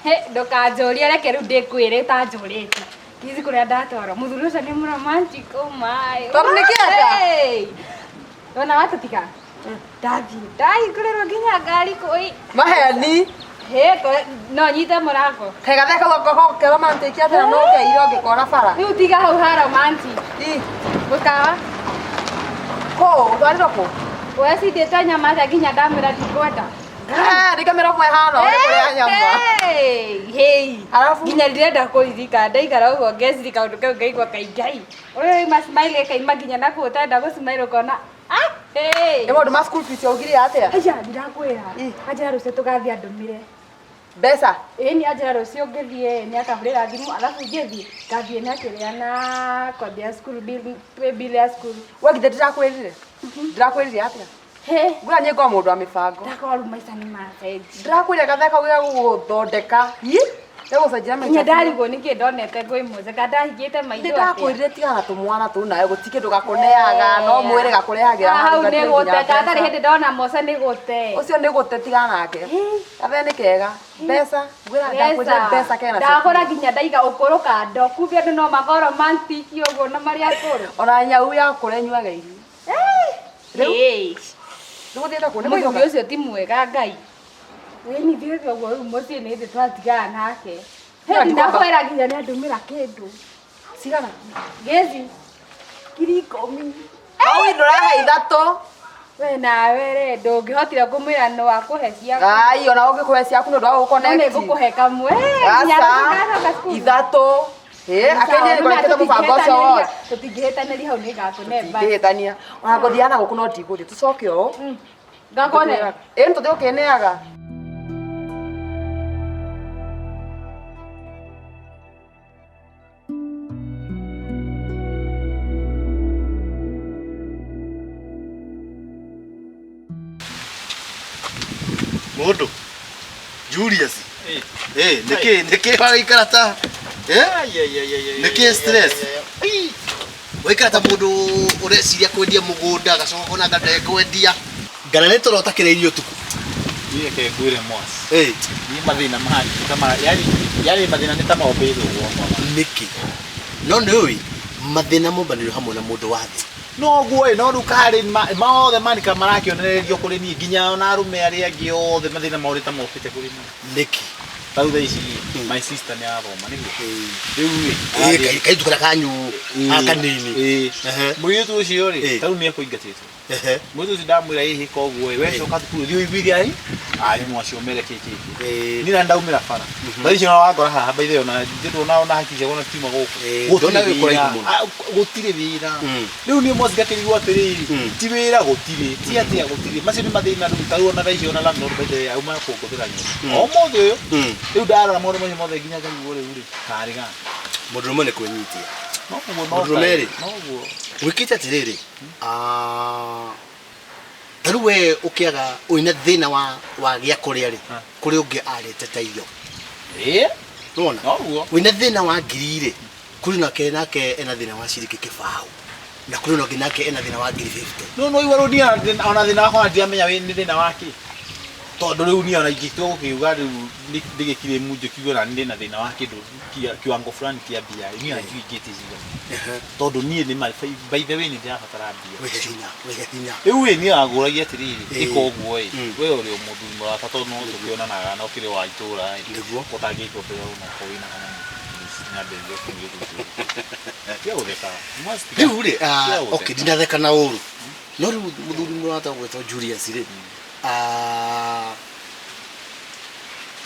He, ndũkanjũrie reke rĩu ndĩkwĩre ũtanjũrĩte. Ici kũrĩa ndatwarwo mũthuri ũcio nĩ romantic oh my. Tondũ nĩ kĩanda? Hey! Wona watũtiga ndathiĩ ndahingũrĩrwo nginya ngari kũi. Maheni. He, no nyite mũrango. Kaĩ gatheka goko ke romantic atĩa no keire ũngĩkora bara. Rĩu tiga hau ha romantic. Mũkawa. Kũ ũtwarirwo kũ? Wecindĩte nyama atĩa nginya ndamwĩra ndikwenda. Eh, nĩ kamĩra ũmwe hana ũrĩ kũrĩa nyama. Hey, hey. Arabu? Nginya ndirenda kũririkana ndaikara ũguo ngeciria kaũndũ kau ngaigua kaingai. Ũrĩa waima smile ĩkaima nginya na kũu ũtenda gũ smile ũkona ah, hey. Nĩ maũndũ ma school fees yaugire atĩa? Haya ndirakwĩra. Ĩ. Anjĩra rũciũ tũgathiĩ andũmĩre. Mbeca. Ĩni anjĩra rũciũ ngĩthiĩ nĩ akahũrĩra thimũ arabu ngĩthiĩ ngathiĩ na kĩrĩa na kwambia school bill pay bill ya school. We githĩ ndĩrakwĩrire? Ndĩrakwĩrire atĩa? He, Ngwĩra niĩ ngorwo mũndũ wa mĩbango. ndakorwo rĩu maica nĩ macenjia. Ndĩrakwĩrire gatheka gĩa gũgũthondeka. Ĩ? Gĩgũcenjia maica. Nginya ndarigwo nĩkĩ ndonete kwĩ mũceka ndahingĩte maitho atĩa. Nĩndakwĩrire tigana na tũmwana tũu nawe gũtirĩ kĩndũ gakũneaga no mwĩrĩ gakũrehagĩra hau gatirĩ nĩ nginya gũte mbeca. gatarĩ hĩndĩ ndona Mose nĩ gũte. Ũcio nĩ gũte tigana nake. Gathee nĩ kega. Mbeca. Ngwĩra ndakwĩrire mbeca kena cio. Ndakũra nginya ndaiga ũkũrũ kando kumbe andũ no makorwo romantic ũguo na marĩ akũrũ. Ona nyau yakũra ĩnyuaga iria. Rĩu? Rĩu Nĩ gũthiĩte kũ? Nĩ mũthuri kũinũka? ũcio ti mwega Ngai. Ĩni thiĩte ũguo rĩu mũciĩ nĩ hĩndĩ twatigana nake. Nĩ Hĩndĩ andikwamba. ndakwĩra nginya nĩ andũmĩra kĩndũ. Cigana? Ngĩci 10,000. Hau ndũrahe ithatũ. We nawe rĩ ndũngĩhotire kũmwĩra nĩ wakũhe ciaku. Ai ona ũngĩkũhe ciaku nĩ ũndũ wa No nĩ gũconnect. ngũkũhe kamwe. Nginya Aca. rũciũ ngacoka cukuru. Ithatũ. Ĩ, akĩnĩ nĩ kũrekete mũbango ũcio wothe. Tũtingĩhĩtanĩria hau nĩ ngakũne basi. Ndingĩhĩtania. Ona ngũthiaga na gũkũ no ndigũthiĩ. Tũcoke ũũ. Ngakũne. Ĩ nĩ tũthiĩ ũkĩneaga. Mũndũ Julius eh nĩkĩ nĩkĩ wagĩikara ta eh nĩkĩ stress waikara ta mũndũ ũreciria kwendia mũgũnda agacoka kona anga ndekwendia ngana nĩ toro ũtakĩrĩirie ũtukũ Niĩ reke ngwĩre Mwas. Eh, Niĩ mathĩna mahana ta ma yani yani mathĩna nĩ ta mombĩtwo gwakwa. nĩkĩ no nĩ ũĩ mathĩna mombanĩrio hamwe na mũndũ wa thĩ No guo ĩ no rĩu karĩ mothe manika marakĩonererio kũrĩ niĩ nginya ona arũme arĩa angĩ othe mathĩna mao nĩ ta mokĩte kũrĩ niĩ. nĩkĩ Ta rĩu thaa ici my sister nĩ arathoma nĩguo. Rĩu ĩ Eh, kairĩtu karĩa kanyu Ĩĩ. kanini Ĩĩ. Ehe. Mũirĩtu ũcio rĩ Ĩĩ. ta rĩu nĩ ekũingatĩtwo. Ehe. Mũirĩtu ũcio ndamwĩra ĩhĩ koguo ĩ we coka thukuru thiĩ ũiguithie ai arimũ acio mere kĩ kĩ kĩ. Ĩĩ. Niĩ na ndaumĩra bara. Thaa ici ona wangora haha by the way ona ndĩrona ona haki ciakwa ona tiuma gũkũ. Ĩĩ, Gũtirĩ ndona wĩ kũraihu wĩra. mũno. Ah, gũtirĩ wĩra. Mm. Rĩu niĩ Mwas ngakĩrigwo atĩrĩrĩ Mm. ti wĩra gũtirĩ ti atĩa gũtirĩ macio nĩ mathĩna rĩu ta rĩu ona thaa ici ona landlord by the way auma kũngũthĩra nyũmba. O ũmũthĩ ũyũ Mm. rĩu ndarora maũndũ macio mothe nginya ngarigwo rĩu rĩ karĩ gani. Mũndũrũme nĩ kwĩnyitia No ũguo no Mũndũrũme rĩ? No ũguo. Wĩkĩte atĩrĩrĩ ah, ta rĩu we ũkĩaga wĩna thĩna wa wa gĩa kũrĩa rĩ Ah. kũrĩ ũngĩ arĩte ta irio Ĩĩ nĩwona no ũguo. wĩna thĩna wa ngiri rĩ kũrĩ nake nake ena thĩna wa ciringi kĩbaũ na kũrĩ na ũngĩ nake ena thĩna wa ngiri 50 No no igua rĩu niĩ ona thĩna wakwa ndiramenya nĩ thĩna wa kĩ. Tondũ rĩu niĩ ona ingĩtua gũkiuga rĩu ndĩgĩkire munjũ kiuge ona ndĩ na thĩna wa kĩndũ kiwango fulani kĩa mbia niĩ ona ndiũĩ ingĩtie cigana. Tondũ niĩ nĩ ma by the way nĩ ndĩrabatara mbia. wĩhe hinya wĩhe hinya Rĩu ĩ niĩ wangũragia atĩrĩrĩ Ĩĩ. ĩka ũguo ĩ Mm. we ũrĩ o mũthuri mũrata tondũ no tũkĩonanaga na ũkĩrĩ wa itũra ĩ Nĩguo. ũtangĩkombera ona okorwo wĩna kanyamũ please nyambĩrĩrie kũnyua tiga gũtheka. Mwas, rĩu rĩ ah, tiga gũtheka. okay ndinatheka na ũru no rĩu mũthuri mũrata ũgwĩtwo Julius rĩ ah,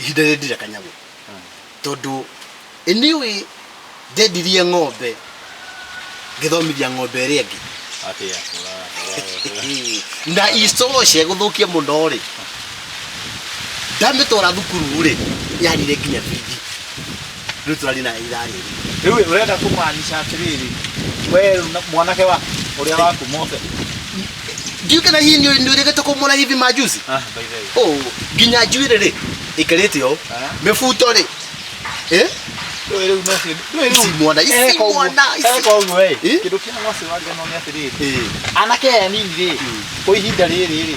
ihinda rĩrĩ ndirĩ kanyamũ tondũ anyway ndendirie ng'ombe ngĩthomithia ng'ombe ĩrĩa ĩngĩ Atĩa? Na icoche gũthũkia mũno rĩ ndamĩtwara thukuru rĩ yarire nginya bithi rĩu tũrarĩ na ithaa rĩrĩ. Rĩu ũrenda kũmaanisha atĩrĩrĩ we mwanake wa ũrĩa waku Mose. Ndiũĩ kana hihi nĩ ũrĩgĩte kũmũra hivi majuzi. Ah, by the way. Oh, nginya njuĩrĩ rĩ ĩikarĩte ũũ Ah. mĩbuto rĩ eh? Ndũĩ rĩu no cio- ndũĩ rĩu- Ici mwana, ici Eka ũguo- mwana, ici. eka ũguo ĩ. Ĩ? Kĩndũ kĩa ng'oci wa ngeno nĩ atĩrĩrĩ Ĩ. anake aya anini rĩ kwa ihinda rĩrĩ rĩ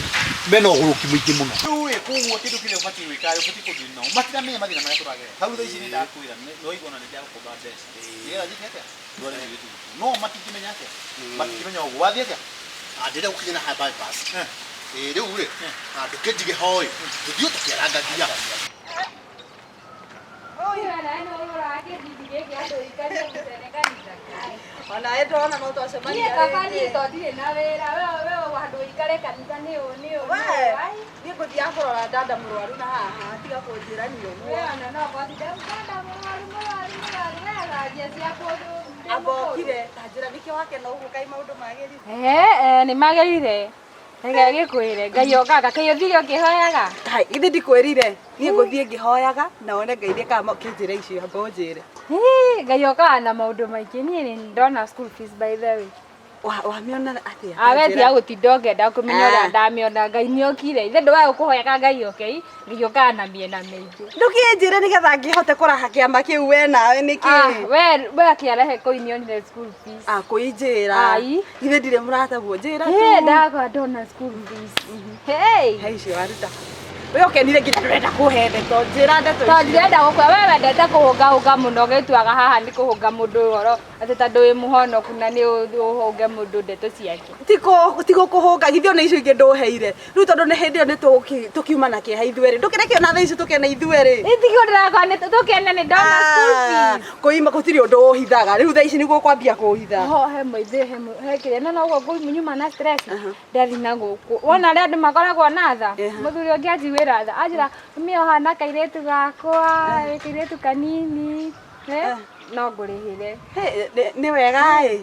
mena ũgũrũki mũingĩ mũno rĩu ĩ koguo kĩndũ kĩrĩa ũbatiĩ gwĩka rĩ ũbatiĩ kũndini nao matiramenya mathĩna marĩa tũragerera hau thaa ici nĩ ndakwĩra nĩwaigua ona nĩ ndagũkomba mbeca nĩgetha njĩke atĩa ndware mũirĩtu thukuru no matingĩmenya atĩa matingĩmenya ũguo wathiĩ atĩa Ah, ndĩrenda gũkinya na haya bypass. Ĩ, rĩu rĩ, handũ kĩnjige hoi, tũthiĩ tũkĩarangagia. Ona we ndona no twacemania Niĩ kaba niĩ to ndirĩ na wĩra we we handũ ũikare kanitha nĩ ũ nĩ ũ We, niĩ ngũthiaga kũrora dada mũrwaru na haha tiga kũnjĩra ni we ũguo ona no ngothi ndamũkanda mũrwaru mũrwaru mũrwaru we arangia cia kũndũ ndĩ amba mũkũrũ. okire ta njĩra nĩkĩo wakena ũguo kaĩ maũndũ magĩrire Nĩ magĩrire reke gĩkwĩre Ngai okaga kaĩ ũthire ũkĩhoyaga Kai, githĩ ndikwĩrire niĩ ngũthiĩ ngĩhoyaga na one Ngai nĩkama kĩnjĩra icio amba ũnjĩre Hĩ, Ngai okaga na maũndũ maingĩ niĩ nĩ ndona school fees by the way Wamĩona atĩa awe tiga gũtinda ũngĩenda kũmenya ũrĩa Ah. ndamĩona Ngai nĩ okire ithe ndwae ũkũhoyaga Ngai oke Ngai okaga na mĩena mĩingĩ ndũkĩnjĩre nĩgetha ngĩhote kũraha kĩama kĩu we nawe Ah, nĩkĩ we we akĩarehe kũu nĩonire school fees Ah, kũinjĩra Ai. githĩ ndirĩ mũrataguo njĩra Hĩ, tu ndakwa ndona school fees hey He icio waruta we ũkenire nginya ndũrenda kũhe ndeto njĩra ndeto tondũ icio ndirenda gũkua we wendete kũhũngahũnga mũno ũgĩtuaga haha nĩ kũhũnga mũndũ ũhoro atĩ tondũ wĩ mũhonoku na nĩ ũhũnge mũndũ ndeto ciake ti gũkũhũnga githĩ ona icio ingĩ ndũheire rĩu tondũ nĩ hĩndĩ ĩyo nĩ tũkiuma na kĩeha ithuerĩ ndũkĩreke ona thaa ici tũkene ithuerĩ itigio ndĩrakwa nĩ tũkene nĩ ndona school fees kũima gũtirĩ ũndũ ũhithaga rĩu thaa ici nĩguo kwambia kũhitha ho he mũithĩ he he kĩrĩa no noguo nyuma na stress ndathi na gũkũ wona arĩa andũ makoragwo na tha mũthuri ũngĩ anjiguĩra tha anjĩra mami ũhana kairĩtu gakwa wĩ kairĩtu kanini Eh, no ngũrĩhĩre Hĩ, nĩ wega ĩ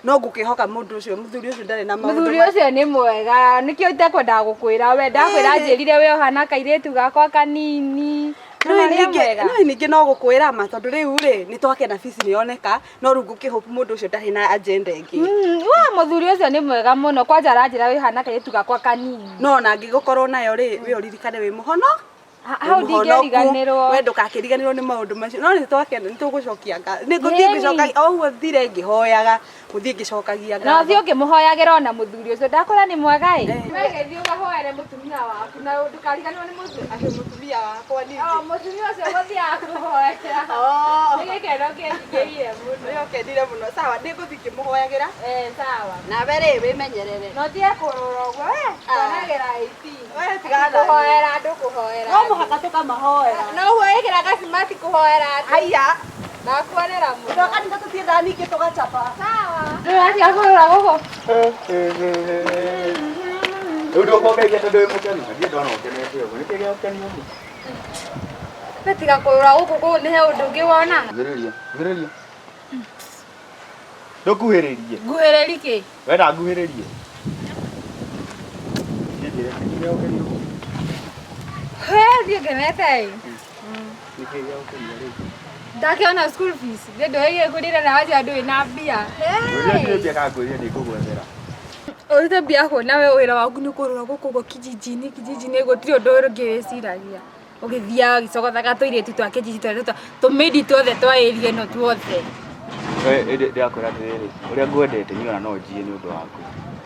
no ngũkĩhoka mũndũ ũcio mũthuri ũcio ndarĩ na maũndũ mũthuri ũcio nĩ mwega nĩkĩo itekwendaga gũkwĩra we ndakwĩra njĩrire we ũhana kairĩtu gakwa kanini No No nĩ ningĩ mwega no ningĩ no gũkwĩra ma tondũ rĩu rĩ nĩ twakena bici nĩ yoneka no rĩu ngũkĩhope mũndũ ũcio ndarĩ na agenda ĩngĩ Wa mũthuri ũcio nĩ mwega mũno kwanja aranjĩra wĩ hana kairĩtu gakwa kanini no ona angĩgũkorwo nayo rĩ we ũririkane wĩ mũhono Hau ndingĩriganĩrwo we ndũgakĩriganĩrwo nĩ maũndũ macio no nĩ twakena nĩ tũgũcokia ngatho nĩ ngũthiĩ Ĩni. ngĩcokagia o ũguo thire ngĩhoyaga ngũthiĩ ngĩcokagia na ngatho ũthiĩ ũkĩmũhoyagĩra ona mũthuri ũcio ndakwĩra nĩ mwega ĩ wegĩthiĩ ũkahoere mũtumia waku na ndũkariganĩrwo nĩ mũthuri atĩ mũtumia wakwa ningĩ o mũtumia ũcio gũthiaga kũhoera Oh. nĩ gĩkeno kĩnjingĩrire mũno Nĩ ũkenire mũno sawa nĩ ngũthiĩ ngĩmũhoyagĩra Eh, sawa nawe rĩ wĩmenyerere no tige kũrũra ũguo we tuonagĩra IT We tigana na niĩ. kũhoera andũ kũhoera no mũhaka tũkamahoera no ũguo ĩkĩra gacimati kũhoera andũ haiya ndakuonera mũno twa kanitha tũtiendaga ningĩ tũgacapa sawa ndũratiga kũrũra gũkũ Rĩu ndũkũngeithia tondũ wĩ mũkenu na ndirĩ ndona ũkenete ũguo nĩkĩ gĩagũkenia ũguo We tiga kũrũra gũkũ kũu nĩ he ũndũ ũngĩ wona Ngũhĩrĩria ngũhĩrĩria ndũkuhĩrĩrie nguhĩrĩri kĩ wenda nguhĩrĩrie Njĩre, nĩkĩ gĩagũkenia ũguo? we thiĩ ngenete ĩ Nĩkĩ gĩagũkenia rĩu? ndakĩona school fees nĩ ndũĩgĩ kũrĩra na wanjia ndũĩ na mbia Ngwĩrire ndirĩ mbia kana ngwĩrire nĩngũgwethera ũrute mbia kũ nawe wĩra waku nĩ kũrũra gũkũ ũguo kijiji-inĩ kijiji-inĩ gũtirĩ ũndũ ũngĩ wĩciragia ũgĩthiaga ũgĩcogothaga tũirĩtu twa kijiji tũrĩa tũmĩndi tuothe twa area ĩno tuothe We, ndĩrakwĩra atĩrĩrĩ ũrĩa ngwendete niĩ ona no njiye nĩ ũndũ waku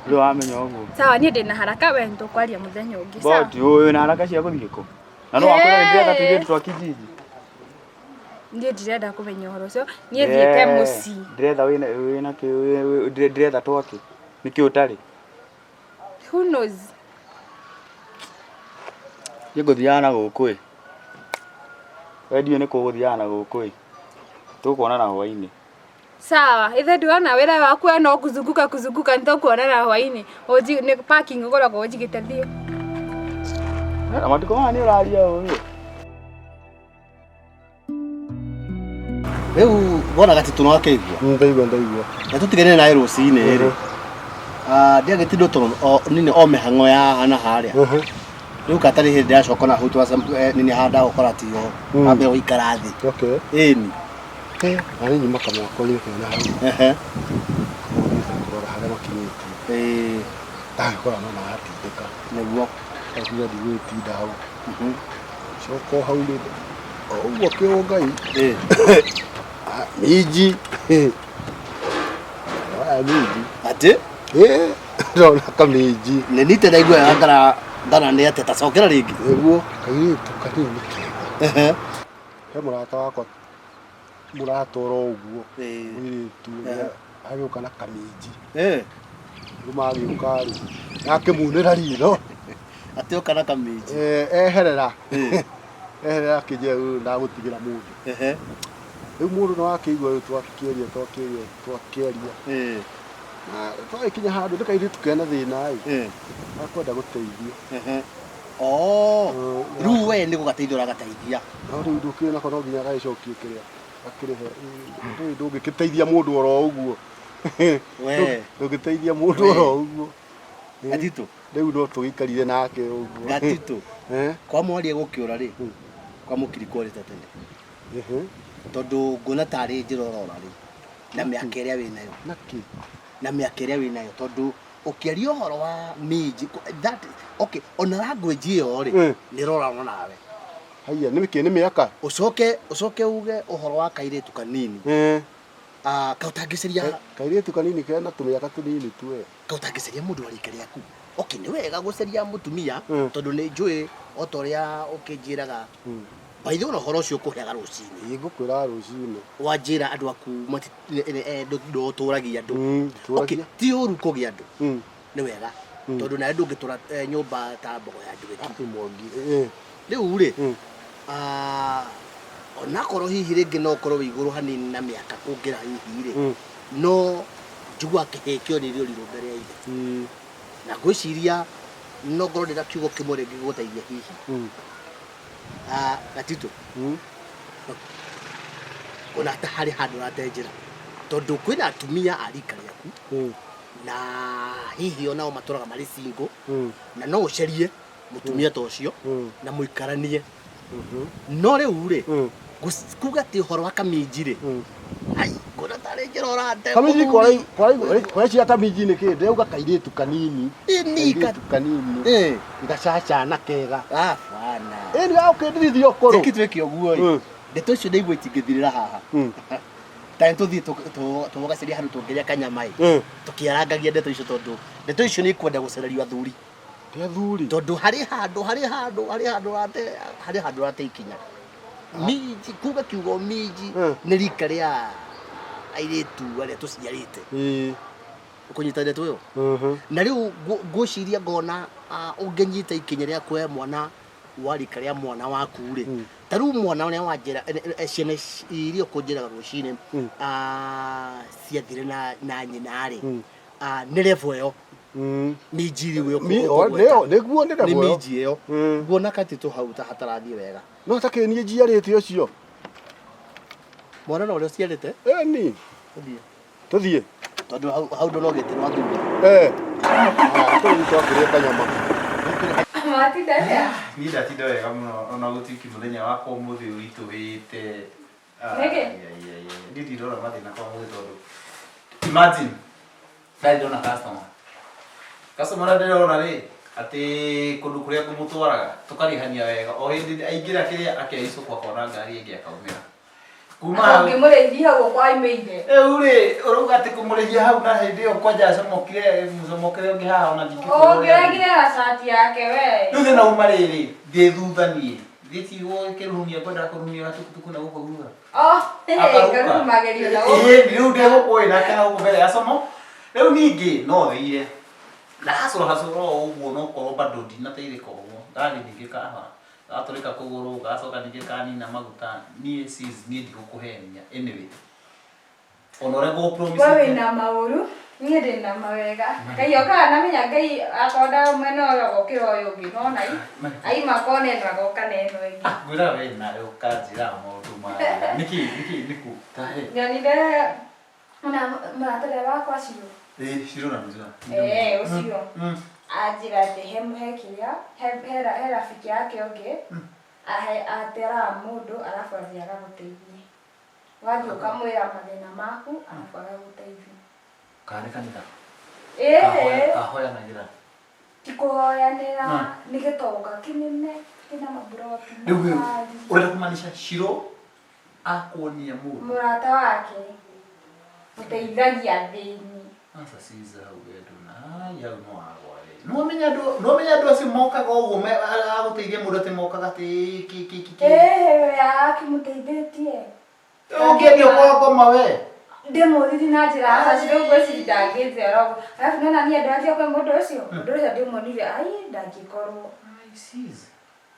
ndũrĩ wamenya ũguo sawa niĩ ndĩna haraka we nĩtũkwaria mũthenya ũngĩ sawa boti ũyũ na haraka cia gũthiĩ kũ na no wakwĩra nĩ ndĩretha tũirĩtu twa kijiji niĩ ndirenda kũmenya ũhoro ũcio niĩ thiĩte mũciĩ ndĩretha wĩna wĩna kĩ ndĩretha twakĩ nĩkĩ ũtarĩ who knows niĩ ngũthiaga na gũkũ ĩ we ndiũĩ nĩ kũ ũgũthiaga na gũkũ ĩ tũkuonana hwainĩ sawa ithe ndiwona wĩra waku we no kuzunguka kuzunguka nĩtũkuonana hwainĩ nĩ parking ũkoragwo ũnjigĩte thiĩ na matukũ maya nĩ ũraria ũru Rĩu wona gatitũ no akĩigua Ndaigua ndaigua. na tũtigane nawe rũcinĩ rĩ ndiagĩtindwo tondũ nini o mĩhang'o ya haha na harĩa rĩu katarĩ hĩndĩ ndĩracoka na hau nini haha ndagũkora tiho wambe gũikara thĩ Okay. ĩni Eh, na niĩ nyuma kamwako-inĩ kena hau. ehe Gũthiĩte kũrora harĩa makinyĩtie. ĩĩ Ndagĩkora no maratindĩka. nĩguo Ndakiuga ndigũgĩtinda hau. Coka o hau rĩ o ũguo kĩũngai ĩĩ Ah, minji. Ndona minji. Atĩ? Ĩ, ndona kaminji. Nĩ nite ndaigua wega ngara ngara nĩ atĩ tacokera rĩngĩ. Nĩguo kairĩtu kanini kega. Ehe. He mũrata wakwa mũrata oro ũguo. Ĩĩ. Mũirĩtu Ehe. agĩũka na kaminji. Eh. Rĩu magĩũka rĩ, akĩmunĩra ritho. Atĩ oka na kaminji. Eh, eherera. Ĩĩ. Eherera akĩnjĩra rĩu ndagũtigĩra mũndũ. Ehe. Rĩu mũndũ no akĩigua rĩu twakĩaria twakĩaria twakĩaria. Ĩĩ. Na twagĩkinya handũ nĩ kairĩtu kena thĩna ĩ. Ĩĩ. Gakwenda gũteithio. Ehe. Oh. Mm, Rĩu we nĩ gũgateithia ũragateithia. No rĩu ndũkĩũĩ nako no nginya gagĩcokie kĩrĩa gakĩrĩhe. Ndũĩ ndũngĩgĩteithia mũndũ oro ũguo. We. Ndũngĩteithia mũndũ oro ũguo. Gatitũ. Rĩu no tũgĩikarire nake ũguo. Gatitũ. Eh? Kwa mwaria gũkĩũra rĩ. Kwa mũkiri kwarĩte tene. Ehe. Tondũ nguona tarĩ njĩra ũrora rĩ. Na mĩaka ĩrĩa wĩnayo. Nĩkĩ? Na mĩaka ĩrĩa wĩnayo tondũ ũkĩaria ũhoro wa minji that okay ona language ĩyo rĩ nĩ ĩrorana nawe. Haiya nĩ mĩkĩ nĩ mĩaka. Ũcoke ũcoke uge ũhoro wa kairĩtu kanini. Eh. Ah, ka ũtangĩcaria Kairĩtu kanini kena tũmĩaka tũnini tu we. ka ũtangĩcaria mũndũ wa rika rĩaku. Okay nĩ wega gũcaria mũtumia tondũ nĩ njũĩ o ta ũrĩa ũkĩnjĩraga by the way ona ũhoro ũcio ũkũheaga rũcinĩ. Ĩ ngũkwĩra rũcinĩ. Wanjĩra andũ aku ndũtũragia andũ. Okay, ndũtũragia. ti ũru kũgĩa andũ. Nĩ wega tondũ nawe ndũngĩtũra nyũmba ta mbogo ya nduĩki. Mwangi. Eh. Rĩu rĩ ah, onakorwo hihi rĩngĩ no ũkorwo wĩ igũrũ hanini na mĩaka kũngĩra hihi rĩ no njiguaga kĩhĩĩ kĩonirio rirũ mbere ya ithe na ngwĩciria no ngorwo ndĩna kiugo kĩmwe rĩngĩ gũgũteithia hihi. Ah, Gatitũ ona ta harĩ handũ ũrate njĩra tondũ kwĩna atumia a rika rĩaku na hihi onao matũraga marĩ single na no ũcarie mũtumia ta ũcio na mũikaranie no rĩu rĩ kuga atĩ ũhoro wa kaminji rĩ ai nguona tarĩ njĩra ũrate Kaminji mũthuri. kwarecia kaminji nĩ kĩ ndĩrauga kairĩtu kanini. Ĩni, Kairĩtu kanini. Eh. Gacacana kega. Abana. Ĩni gagũkĩndirithia ũkũrũ. Reke twĩke ũguo ĩ ndeto icio ndaigua itingĩthirĩra haha ta nĩ tũthiĩ tũgacaria handũ tũngĩrĩa kanyama ĩ tũkĩarangagia ndeto icio tondũ ndeto icio nĩ ikwenda gũcererio athuri. Ti athuri. Tondũ harĩ handũ harĩ handũ harĩ handũ ũrate harĩ handũ ũrate ikinya. Minji kuga kiugo minji nĩ rika rĩa airĩtu arĩa tũciarĩte. Ũkũnyita ndeto ĩyo? Na rĩu ngwĩciria ngona ũngĩnyita ikinya rĩa kuoya mwana wa rika rĩa mwana waku rĩ ta rĩu mwana ũrĩa wanjĩra ciana iria ũkũnjĩraga rũcinĩ ciathire na nyina rĩ nĩ level ĩyo minji rĩu Nĩyo nĩguo nĩ nĩ level ĩyo. minji ĩyo nguona katitũ hau ta hatarathiĩ wega. No ta kĩ niĩ njiarĩte ũcio. Mwana na ũrĩa ũciarĩte? Ĩni. Tũthiĩ. Tũthiĩ. Tondũ hau hau ndũnogete nĩ athuri. Eh. Ah, tũthiĩ twakĩrĩa kanyama. Watinda atĩa? Niĩ ndatinda wega mũno ona gũtuĩki mũthenya wakwa ũmũthĩ ũritũhĩte. Nĩkĩ? Niĩ ndirona mathĩna kwa ũmũthĩ tondũ imagine ndarĩ ndona customer. Customer ũrĩa ndĩrona rĩ atĩ kũndũ kũrĩa ngũmũtwaraga tũkarĩhania wega o hĩndĩ aingĩra kĩrĩa akeicũkwo akona ngari ĩngĩ akaumĩra. Kuma hau Ũngĩmũrĩithia hau ũkwaimĩire. rĩu rĩ ũrauga atĩ kũmũrĩhia hau na hĩndĩ ĩyo kwanja acomokire mũcomokere ũngĩ haha ona ndingĩkwĩra ũrĩa Ũngĩregire na cati yake we. Rĩu thĩna uma rĩrĩ thiĩ thutha niĩ thiĩ tigwo kĩrumia ngwendaga kũrumia gatukutuku na gũkũ thutha. Oh, Akaruka. ngarumagĩrio na gũkũ. Ĩĩ rĩu ndegũkũĩ nake na gũkũ mbere ya somo rĩu ningĩ no thire na hacũra hacũra o ũguo no korwo bado ndinateithĩka ũguo ngathiĩ ningĩ kaha gatũrĩka kũgũrũ gacoka ningĩ kanina maguta niĩ sis niĩ ndigũkũhenia anyway ona ũrĩa ngũgũ We wĩna maũru, niĩ ndĩna mawega. Ngai okaga na menya Ngai akonda mwena ũyũ agokĩra ũyũ ũngĩ nona i. Aima kona ĩno agoka na ĩno ĩngĩ. ngwĩra we nawe ũkanjĩra maũndũ maya nĩkĩ nĩkĩ nĩkũ tahe Nyonire ona mũrata ũrĩa wakwa Shiro. ĩĩ Shiro na mzua Eh, ũcio. Anjĩra atĩ he he kĩrĩa he rafiki yake ũngĩ ateraga mũndũ arabu athiĩ agagũteithie. Wathiĩ ũkamwĩra mathĩna maku arabu agagũteithia. Karĩ kanitha. Ĩĩ. Kahoyanagĩra. Ti kũhoyanĩra nĩ gĩtonga kĩnene kĩna maburoti Rĩu makari. ũrenda kũmaanisha Shiro Akuonia mũndũ. Mũrata wake ũteithagia athĩni. Aca Caesar hau we nduna. Ai hau no wagwa we. Nĩwamenya andũ nĩwamenya andũ acio mokaga ũguo agũteithia mũndũ atĩ mokaga atĩ kĩ kĩ kĩ kĩ. Ĩĩ akĩmũteithĩtie. Ũngĩendio kwa ngoma we. Ndĩmũriri na njĩra ya caci rĩu ngwĩciria ndangĩnjera ũguo. Arabu nĩwona niĩ ndĩrathiĩ kwĩ mũndũ ũcio, mũndũ ũcio ndĩmuonire ai ndangĩkorwo. Ai Caesar.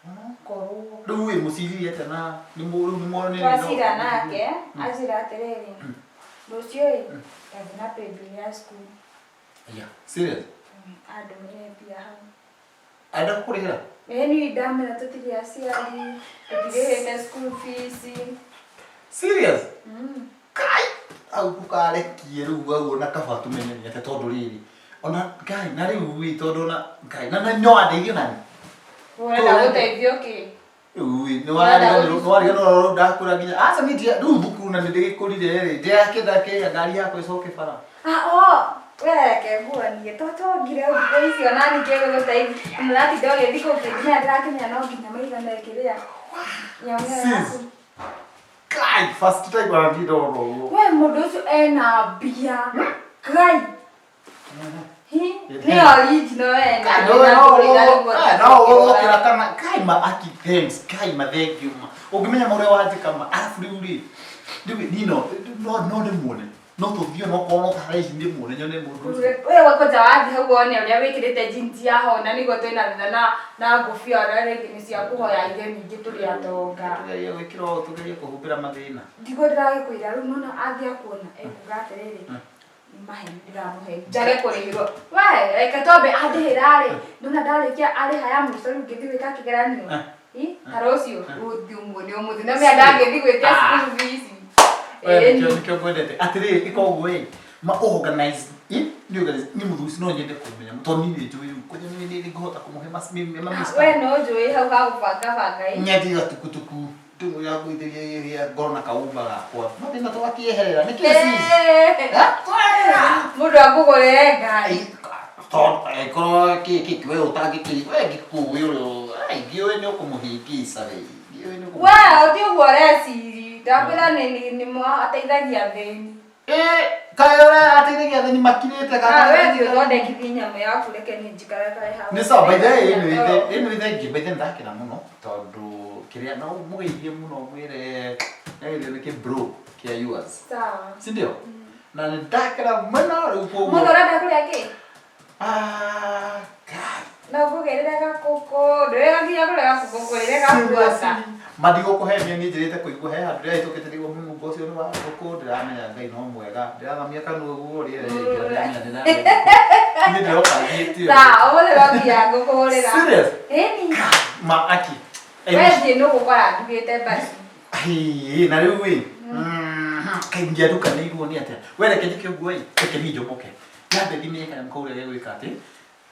Onokorwo. Rĩu ĩ mũciririe atĩa na nĩ rĩu nĩ muonire Twacira nake anjĩra atĩrĩrĩ, rũciũ ĩ ndathiĩ na paybill ya cukuru. Yeah, serious. Andũmĩre mbia hau. Arenda gũkũrĩhĩra? Ĩĩ niĩ ndamwĩra tũtirĩ aciari, tũtirĩhĩte school fees. Serious? Kai! Hau ndũkarekie rĩu hau ona kaba tũmenye nĩ atĩa tondũ rĩrĩ ona Ngai na rĩu ĩ tondũ ona Ngai na no andeithie nani? Ũrenda gũteithio kĩ? Rĩu ĩ nĩwariganĩrwo nĩwariganĩrwo ndakwĩra nginya aca niĩ ndia rĩu thukuru na nĩndĩgĩkũrire rĩ ndĩrakĩenda kĩrĩa ngari yakwa ĩcoke bara. Ah, oh, we reke nguonie to tongire thikũ ici ona ningĩ gũgũteithia na ũratinda ũgĩthiĩ kũu kĩnginya ndĩrakĩmenya no nginya maigana kĩrĩa nyamũ ĩyo Sis. yaku. Kai first time ona ndirĩ ndona ũguo. We mũndũ ũcio ena mbia. Ngai. Hi, nĩ original we na No na no ũgokĩra kana kai ma aki thanks kai ma thank you ma ũngĩmenya ma ũrĩa wanjĩka ma arabu rĩu rĩ rĩu niĩ no no no ndĩmuone no tũthiĩ no korwo no thaa ici ndĩmuone nyone mũndũ ũcio. We wakwanja wathiĩ hau wone ũrĩa wĩkĩrĩte jeans ya hona nĩguo twĩna thĩna na na ngũbia ona rĩngĩ nĩ cia kũhoya ithe ningĩ tũrĩ atonga. Tũgerie gwĩkĩra ũũ tũgerie kũhumbĩra mathĩna. Ndigwo ndĩragĩkwĩra rĩu nona athiĩ akuona ekuga atĩrĩrĩ nĩ maheni ndĩramũhe njage kũrĩhĩrwo we reke twambe andĩhĩra rĩ nona ndarĩkia arĩha ya mũico rĩu ngĩthiĩ gwĩka kĩgeranio Ĩ, ta rũciũ ũthiĩ ũmuone ũmũthĩ na mĩa ndangĩthiĩ gwĩtia school fees. We Ĩĩ, nĩkĩo nĩkĩo ngwendete atĩrĩrĩ ĩka ũguo ĩ ma organize ĩ nĩ organize niĩ mũthuri ũcio no nyende kũmenya tondũ niĩ nĩ njũĩ rĩu kwanja nĩ nĩ ngũhota kũmũhe we no njũĩ hau ha gũbanga banga ĩ nyendia gatukutuku ndĩmwĩra ngũithĩrie ngoro na kaumba gakwa mathĩna tũgakĩeherera nĩkĩ sis mũndũ akũgũrĩre ngari korwo kĩ kĩ we ũtangĩkĩ we ngĩkũĩ ũrĩa ngĩũĩ nĩ ũkũmũhĩngĩca we ngĩũĩ nĩ we ũti ũguo ũreciri ndakwĩra nĩ ateithagia athĩni. Kaĩ ũrĩa ateithagia athĩni makirĩte Ah, we thiĩ ũthondekithie nyamũ yaku reke niĩ njikare kare hau. Nĩ sawa by the way ĩno nĩ thengiũ by the way ndakena mũno tondũ kĩrĩa no mũgeithie mũno mwĩre nĩgeithio nĩ kĩ bro kĩa yours. Sawa. Si ndio? Na nĩ ndakena mũno rĩu koguo. Mũndũ ũrenda kũrĩa kĩ? Ah, God. No ngũgĩrĩre gakũkũ, ndũrĩga nginya kũrĩa gakũkũ, ngũrĩre gakuota. Ma ndigũkũhenia niĩ njĩrĩte kũigua he handũ ndĩrahĩtũkĩte nĩguo mũnungo ũcio nĩ wa ngũkũ ndĩramenya Ngai no mwega ndĩrathamia kanua ũguo rĩera rĩaingĩra ndĩramenya ndĩrarĩa ngũkũ. Niĩ ndĩroka thiĩte ũguo. Sawa, ũmũthĩ no nginya ngũkũgũrĩra. Serious? Ĩni. Ma aki. We thiĩ nĩũgũkora ndugĩte basi. Hĩ, na rĩu ĩ kaĩ ingĩandukanĩirwo nĩ atĩa we reke njĩke ũguo ĩ reke niĩ njomoke nyambe thimie kanyamũ kau ũrĩa gegwĩka atĩ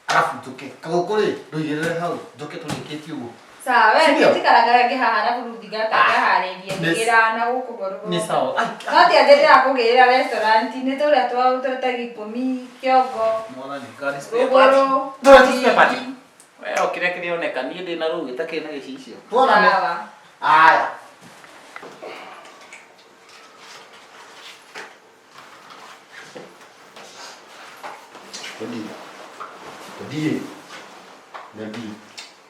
arabu njũke kagũkũ rĩ ndũigĩrĩre hau njũke tũrĩkĩtie ũguo. Sawa, we Sindio? thiĩ njikaraga ngĩhaha arabu rĩu ndigaka ngaharĩria Nĩ- ngĩgĩraga na gũkũ gũrũgũrũ. Nĩ sawa. Ai, No ti atĩ ndĩrakũgĩrĩra restaurant nĩ tũrĩa twa tũretaga ikũmi kĩongo Mwathani, ngari spare part. rũgũrũ. Ndũrĩa tu spare part. We o kĩrĩa kĩrĩoneka niĩ ndĩ na rũu gĩtakĩrĩ na gĩcicio. Tuonane. Sawa. Aya. Daddy. Daddy. Daddy.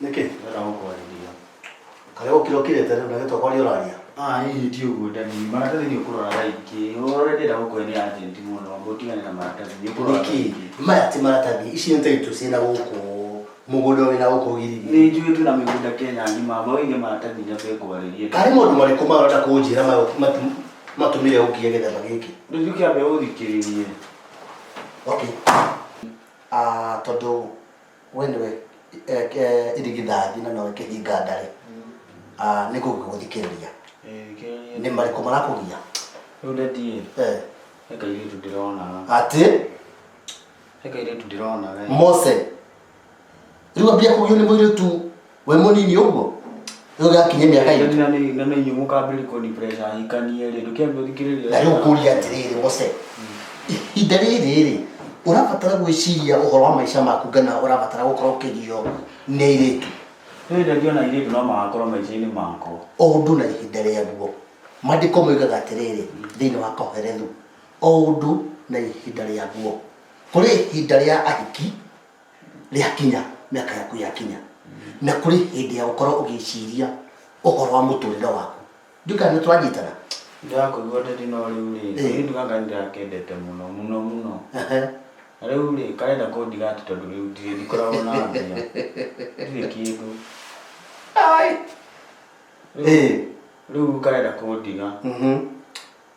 Nĩkĩ? Ndĩrenda gũkwarĩria. Karĩa ũkire ũkirĩte rĩu na gĩtwa kwaria ũraria. Ah, hihi ti ũguo daddy. Maratathi nĩ ũkũrora thaa ingĩ. Ũrĩa ndĩrenda gũkũhe nĩ urgent mũno. Amba ũtigane na maratathi. Nĩ ũkũrora thaa Nĩkĩ? ingĩ. Maya ti maratathi. Ici nĩ taitũ ciĩna gũkũ mũgũnda wĩna gũkũ Gĩrigi. Nĩ njũĩ twĩna mĩgũnda Kenya ng'ima. Amba ũige maratathi nyambe ngwarĩrie. Karĩ maũndũ marĩkũ maya ũrenda kũnjĩra matũmire ũngie gĩthema gĩkĩ? Rĩu kĩambe ũthikĩrĩrie. Okay. Ah, tondũ we nĩwe irigithathi na nowe kĩhinga ndarĩ. Ah, nĩ ngũgũthikĩrĩria. Thikĩrĩria. Nĩ marĩkũ marakũgia? Rĩu daddy, Eh. he kairĩtu ndĩrona. Atĩ He kairĩtu ndĩrona we. Mose rĩu ambia kũgio nĩ mũirĩtu wĩ mũnini ũguo rĩu gakinye mĩaka Daddy, itũ na nĩ na nĩ inyuĩ mũkambĩrĩria kũni pressure hikanie rĩ. Ndũkĩambe ũthikĩrĩrie. Na rĩu ngũria atĩrĩrĩ Mose, ihinda rĩrĩ rĩ ũrabatara gwĩciria ũhoro wa maica maku kana ũrabatara gũkorwo ũkĩgio nĩ airĩtu? Rĩu daddy, ona airĩtu no magakorwo maica-inĩ makwa. O ũndũ na ihinda rĩaguo. Maandĩko moigaga atĩrĩrĩ thĩinĩ wa Kohelethu, o ũndũ na ihinda rĩaguo. Kũrĩ ihinda rĩa ahiki rĩakinya, mĩaka yaku yakinya, na kũrĩ hĩndĩ ya gũkorwo ũgĩciria ũhoro wa mũtũrĩre waku. Ndiũĩ kana nĩ tũranyitana? Ndĩrakũigua daddy no rĩu rĩ, Ĩĩ. kairĩtu gaka nĩ ndĩrakendete mũno mũno mũno. Ehe. Na rĩu rĩ, karenda kũndiga atĩ tondũ rĩu ndirĩ ndikoragwo na mbia. Ndirĩ kĩndũ. Ai. Rĩu Ĩĩ. rĩu karenda kũndiga. Mhm.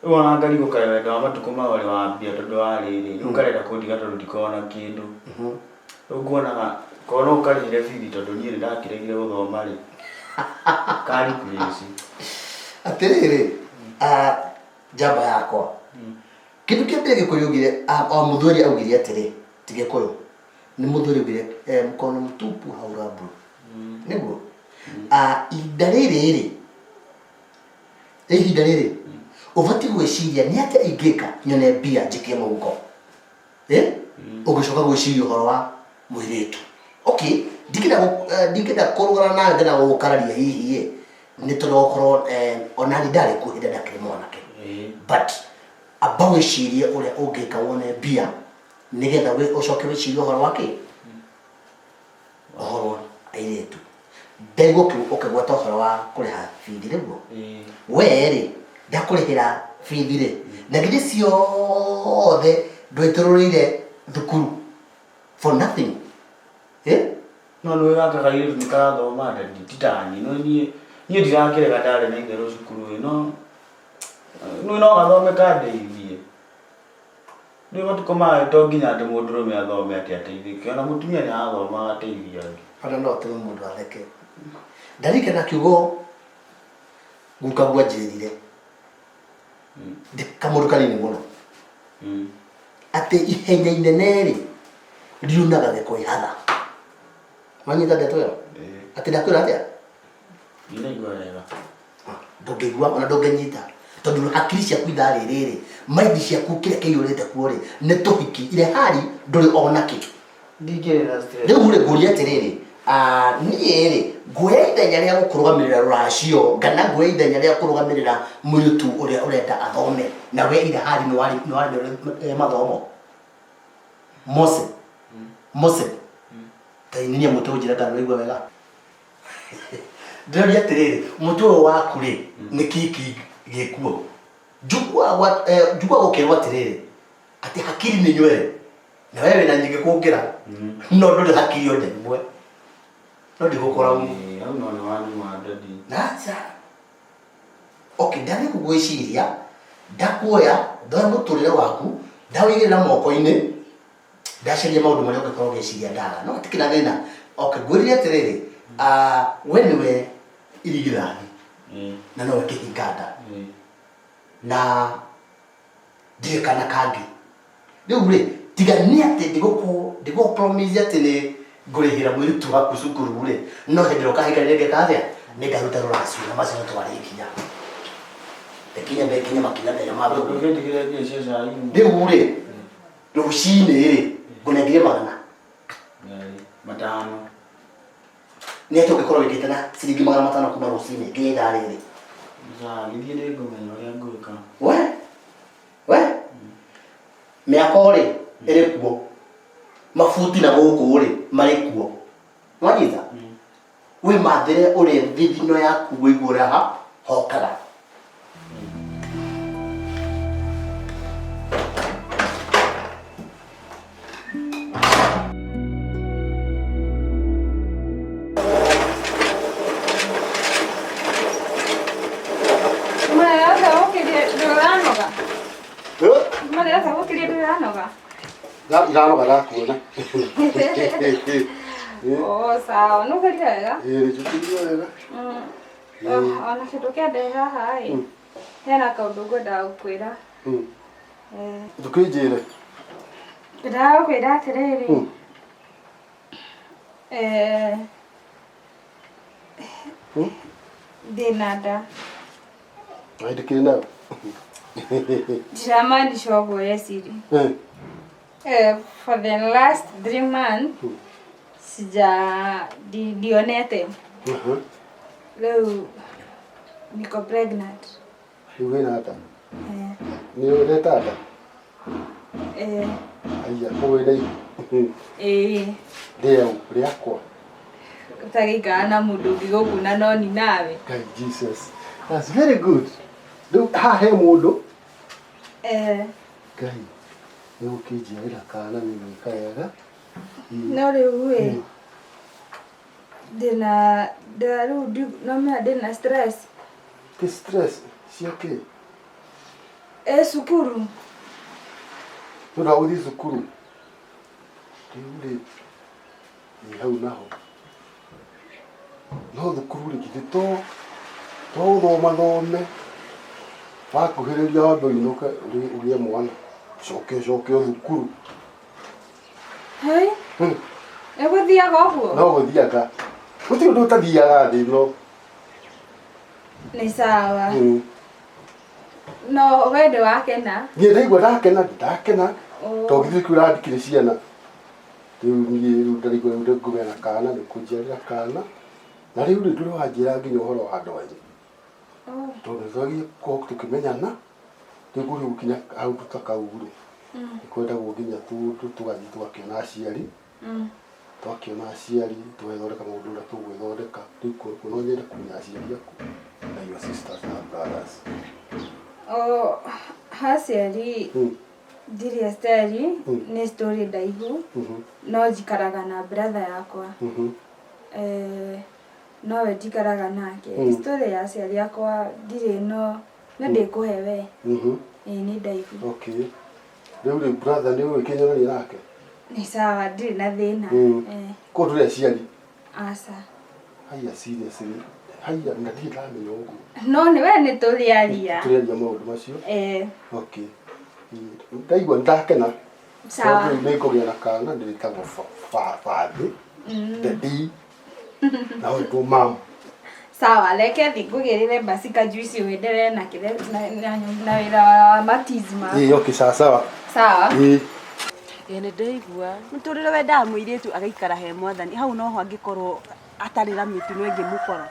Rĩu ona ngarigwo kaĩ wendo wa matukũ maya ũrĩ wa mbia tondũ wa rĩrĩ, rĩu karenda kũndiga tondũ ndikoragwo na kĩndũ. Rĩu nguonaga korwo no ũkarĩhĩre bithi tondũ niĩ nĩ ndakĩregire gũthoma rĩ, ka replace. Atĩrĩrĩ, ah, njamba yakwa. Kĩndũ kĩa mbere Gĩkũyũ augire, ah, o Mũthweri augire atĩrĩ, ti Gĩkũyũ, nĩ Mũthweri augire eh, mkono mtupu haurambwi. Nĩguo? Ah, ihinda rĩrĩ rĩ, ihinda rĩrĩ, ũbatiĩ gwĩciria nĩ atĩa ingĩka nyone mbia njikie mũhuko. Eh? Ũgĩcoka gwĩciria ũhoro wa mũirĩtu. Okay, ndingĩenda ndingĩenda kũrũgana nawe kana gũgũkararia hihi ĩ, nĩ tondũ gũkorwo eh, ona niĩ ndarĩ kuo hĩndĩ ĩrĩa ndakĩrĩ mwanake. But amba wĩcirie ũrĩa ũngĩka wone mbia nĩgetha ũcoke wĩcirie ũhoro wa kĩ? Ũhoro wa airĩtu. Ndaigua ũkĩgweta ũhoro wa kũrĩha bithi nĩguo? We rĩ, ndakũrĩhĩra bithi rĩ, na githĩ ciothe ndwaitũrũrĩire thukuru for nothing? Eh? No nĩũĩ gaka kairĩtu nĩ karathoma daddy, ti ta niĩ. No niĩ niĩ ndirakĩrega ndarĩ na itherũ cukuru ĩ, no nĩũĩ no gathome kandeithie. Rĩu matukũ maya to nginya atĩ mũndũrũme athome atĩ ateithĩke, ona mũtumia nĩ arathoma agateithia angĩ. Ona no atũme mũndũ atheke. Ndarikana kiugo gukaguo anjĩrire ndĩ kamũndũ kanini mũno atĩ ihenya inene rĩ riunaga gĩko ihatha. Wanyita ndeto ĩyo? Atĩ ndakwĩra atĩa? Ndinaigua wega. Ndũngĩigua ona ndũngĩnyita tondũ hakiri ciaku ithaa rĩrĩ rĩ maindi ciaku kĩrĩa kĩiyũrĩte kuo rĩ nĩ tũhiki irehari ndũrĩ ona kĩ. Ndingĩrĩ na stress. Rĩu rĩ ngũria atĩrĩrĩ, ah, niĩ rĩ nguoya ithenya rĩa gũkũrũgamĩrĩra rũracio kana nguoya ithenya rĩa kũrũgamĩrĩra mũirĩtu ũrĩa ũrenda athome na we irehari nĩ warĩ mathomo Mose Mose ta ininia mũtwe ũnjĩre kana nĩwaigua wega. Ndĩroria atĩrĩrĩ, mũtwe ũyũ waku rĩ, nĩ kĩ kĩ gĩkuo? Njiguaga njiguaga ũkĩrwo atĩrĩrĩ, atĩ hakiri nĩ nywere, na we wĩna nyingĩ kũngĩra, no ndũrĩ hakiri ona ĩmwe. No ndigũkũra ũguo. Ĩĩ, hau no nĩ wanyua daddy. Aca. Okay, ndathiĩ gũgwĩciria, ndakuoya, ndoe mũtũrĩre waku, ndaũigĩrĩra moko-inĩ, ndacaria maũndũ marĩa ũngĩkorwo ũgĩciria ndaga no hatikĩ na thĩna okay ngwĩrire atĩrĩrĩ ah, we nĩwe irigithathi na nowe kĩhinga nda na ndirĩ kana kangĩ rĩu rĩ tiga nĩ atĩ ndigũkũ ndigũ promise atĩ nĩ ngũrĩhĩra mũirĩtu waku cukuru rĩ no hĩndĩ ĩrĩa ũkahika nĩ ngeka atĩa nĩ ngaruta rũracio na macio no twarĩkia nginya nginya makinya merĩ ma thogora Ndũkĩndigĩre mbia cia cai. Rĩu rĩ rũcinĩ rĩ ngũnengire magana Merĩ, matano. Nĩ atĩa ũngĩkorwo wĩkĩte na ciringi 500 kuma rũcinĩ nginya ithaa rĩrĩ? Sawa, gĩthiĩ nĩ ngũmenya ũrĩa ngwĩka. We we mĩako rĩ ĩrĩ kuo, mabuti na gũkũ rĩ marĩ kuo, wanyita wĩmathĩre ũrĩe thithino yaku wĩigue ũrĩa hokaga. Mara gũkĩria ndũranoga. Mara gũkĩria ndũranoga. Iranoga ndakuona. Oh, sawa. Nũkĩria wega? Ĩĩ nĩnjũkĩrire wega. Oh, ona kĩndũ kĩandehe haha ĩ. Hena kaũndũ ngwendaga gũkwĩra. Ndũkĩnjĩre. Ngwendaga gũkwĩra atĩrĩrĩ. Eh, ndĩna nda. Na ndĩkĩrĩ nayo. Ndiramaanisha ũguo Yesiri. For the last 3 months sija ndionete. Rĩu niko pregnant. Rĩu wĩna nda? Nĩ ũreta nda? Eh, Aya, koguo wĩna ihu. ĩĩ. Rĩau rĩakwa. Ũtagĩikara na mũndũ ũngĩ gũkũ na no ni nawe. Ngai Jesus. That's very good. Rĩu haha he mũndũ. Eh, Ngai nĩ gũkĩnjiarĩra kana nĩ gwĩka wega. No rĩu ĩ ndĩna ndĩna rĩu no menya ndĩna stress. Ti stress cia kĩ? Ĩ cukuru. Nĩ ũndũ wa gũthiĩ cukuru. Rĩu rĩ, ĩ hau naho. No thukuru rĩ, githĩ to to ũthoma thome wakuhĩrĩria wambe ũinũke ũgĩe mwana ũcoke ũcoke o thukuru. Hei. Nĩ gũthiaga ũguo? No gũthiaga. Gũtirĩ ũndũ ũtathiaga thĩ ĩno. Nĩ sawa. No we ndĩwakena? Niĩ ndaigua ndakena, ndakena. Tondũ githĩ kĩu ũrandikire ciana. Rĩu niĩ rĩu ndaraigua rĩu ngũgĩa na kana, nĩ ũkũnjiarĩra kana. Na rĩu rĩ, ndũrĩ wanjĩra nginya ũhoro wa andũ anyu. Tondũ nĩ twagĩrĩire gũkorwo tũkĩmenyana, rĩu kũrĩ gũkinya kaũndũ ta kau rĩ, nĩ kwendagwo nginya tũndũ tũgathiĩ tũgakĩona aciari, twakĩona aciari tũgethondeka maũndũ ũrĩa tũgwĩthondeka. Rĩu koguo no nyende kũmenya aciari aku na your sisters and brothers. Oh, haciari ndirĩ aciari nĩ story ndaihu no njikaraga na brother yakwa. Eh, nowe njikaraga nake. Story ya aciari akwa ndirĩ no no ndĩkũhe we. Ĩĩ nĩ ndaihu. Okay. Rĩu rĩ brother nĩ ũĩ kĩnyonania nake? Nĩ sawa ndirĩ na thĩna. Eh, Koguo ndũrĩ aciari? Aca. Haiya seriously. Haiya na ndirĩ ndamenya ũguo. No nĩ we nĩ tũrĩaria. Tũrĩaria maũndũ macio. Eh, Okay. Ndaigua ndakena. Sawa. Tondũ nĩ ngũgĩa na kana ndĩrĩtagwo bathĩ. Daddy. Na wetwo mam. Sawa, reke thi ngũgĩrĩre basi kajuici ũenderee na kĩrĩa na wĩra wa matizi ma. Ĩĩ okay sawa sawa. Sawa. Ĩĩ. Ĩĩ nĩ ndaigua. Mũtũrĩre wendaga mũirĩtu agaikara he mwathani hau noho angĩkorwo atarĩ na mĩtino ĩngĩmũkora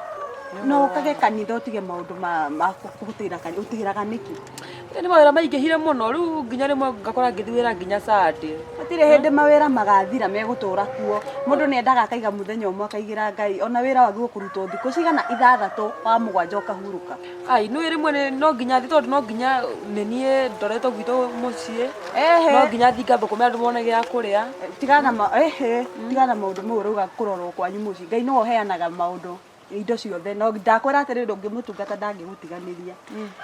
no ũkage kanitha ũtige maũndũ ma gũtĩra kanitha ũtĩraga nĩkĩ? Nĩ mawĩra maingĩhire mũno rĩu nginya rĩmwe ngakora ngĩthiĩ wĩra nginya Sunday. Hatirĩ hĩndĩ mawĩra magathira megũtũra kuo. Mũndũ nĩ endaga akaiga mũthenya ũmwe akaigĩra Ngai ona wĩra wagĩrĩirwo kũrutwo thikũ cigana ithathatũ wa mũgwanja ũkahurũka. Ai nĩ rĩmwe no nginya thiĩ tondũ no nginya nĩ niĩ ndoretwo gwitũ mũciĩ. No nginya thiĩ ngathũkũme andũ mone gĩa kũrĩa. Tigana ma ehe tigana maũndũ mau ũrauga kũrorwo kwanyu mũciĩ. Ngai nĩwe ũheanaga maũndũ indo ciothe no ndakwĩra atĩrĩrĩ ũngĩmũtungata ndangĩgũtiganĩria.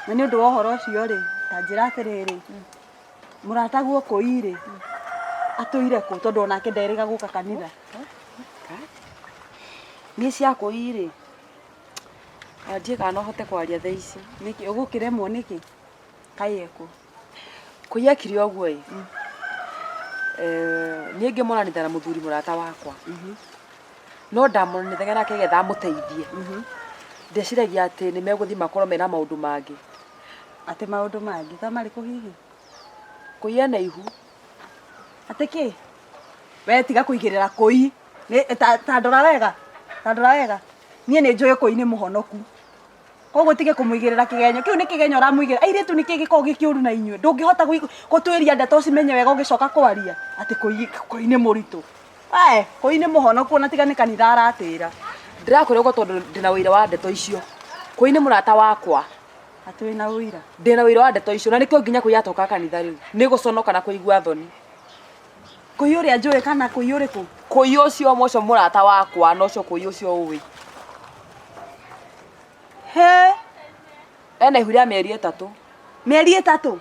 Na nĩ ũndũ wa ũhoro ũcio rĩ ta njĩra atĩrĩrĩ mũrataguo kũi rĩ atũire kũ tondũ onake nderĩga gũka kanitha. Niĩ cia kũi rĩ ndiĩ kana no hote kwaria thaa ici. Nĩkĩ ũgũkĩremwo nĩkĩ? Kaĩ ekũ? Kũi ekire ũguo ĩ niĩ ngĩmonanithia na mũthuri mũrata wakwa no ndamonanithagia nake getha amũteithie. Ndeciragia atĩ nĩ megũthiĩ makorwo mena maũndũ mangĩ. Atĩ maũndũ mangĩ ta marĩkũ hihi? Kũi ena ihu. Atĩ kĩ? We tiga kũigĩrĩra kũi. Ta ndora wega. Ta ndora wega. Niĩ nĩ njũĩ kũi nĩ mũhonoku. Koguo tige kũmũigĩrĩra kĩgenyo. Kĩu nĩ kĩgenyo ũramũigĩrĩra. Airĩtu nĩ kĩ gĩkoragwo gĩ kĩũru na inyuĩ? Ndũngĩhota gũtuĩria ndeto ũcimenye wega ũgĩcoka kwaria. Atĩ kũi nĩ mũritũ. We, kũi nĩ mũhonoku ona tiga nĩ kanitha aratĩra. Ndĩrakwĩra ũguo tondũ ndĩna ũira wa ndeto icio. Kũi nĩ mũrata wakwa. Atĩ wĩna ũira? Ndĩna ũira wa ndeto icio na nĩkĩo nginya kũi atoka kanitha rĩu. Nĩ gũconoka na kũigua thoni. Kũi ũrĩa njũĩ kana kũi ũrĩkũ? Kũi ũcio ũmwe ũcio mũrata wakwa na ũcio kũi ũcio ũĩ. He. Ena ihu rĩa mĩeri ĩtatũ. Mĩeri ĩtatũ?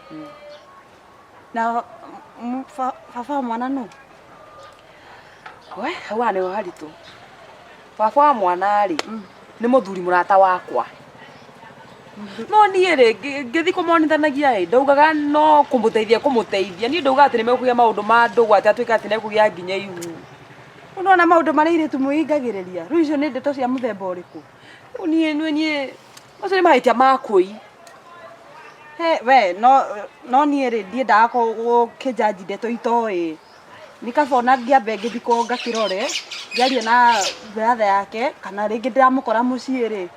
Na baba wa mwana nũ? We, hau haha nĩho haritũ. Baba wa mwana rĩ, nĩ mũthuri mũrata wakwa. No niĩ rĩ, ngĩthiĩ kũmonithanagia ĩ, ndaugaga no kũmũteithia kũmũteithia. Niĩ ndaugaga atĩ nĩ mekũgĩa maũndũ ma ndũgũ atĩ atuĩke atĩ nĩ ekũgĩa nginya ihu. Ũrona maũndũ marĩa airĩtu mwĩingagĩrĩria? Rĩu icio nĩ ndeto cia mũthemba ũrĩkũ? Rĩu niĩ niĩ niĩ macio nĩ mahĩtia ma kũi. He, we, no no niĩ rĩ ndiendaga gũkĩnjanji ndeto itoĩ. Nĩ kaba ona ngĩambe ngĩthiĩ kũu ngakĩrore, ngĩarie na brother yake kana rĩngĩ ndĩramũkora mũciĩ rĩ,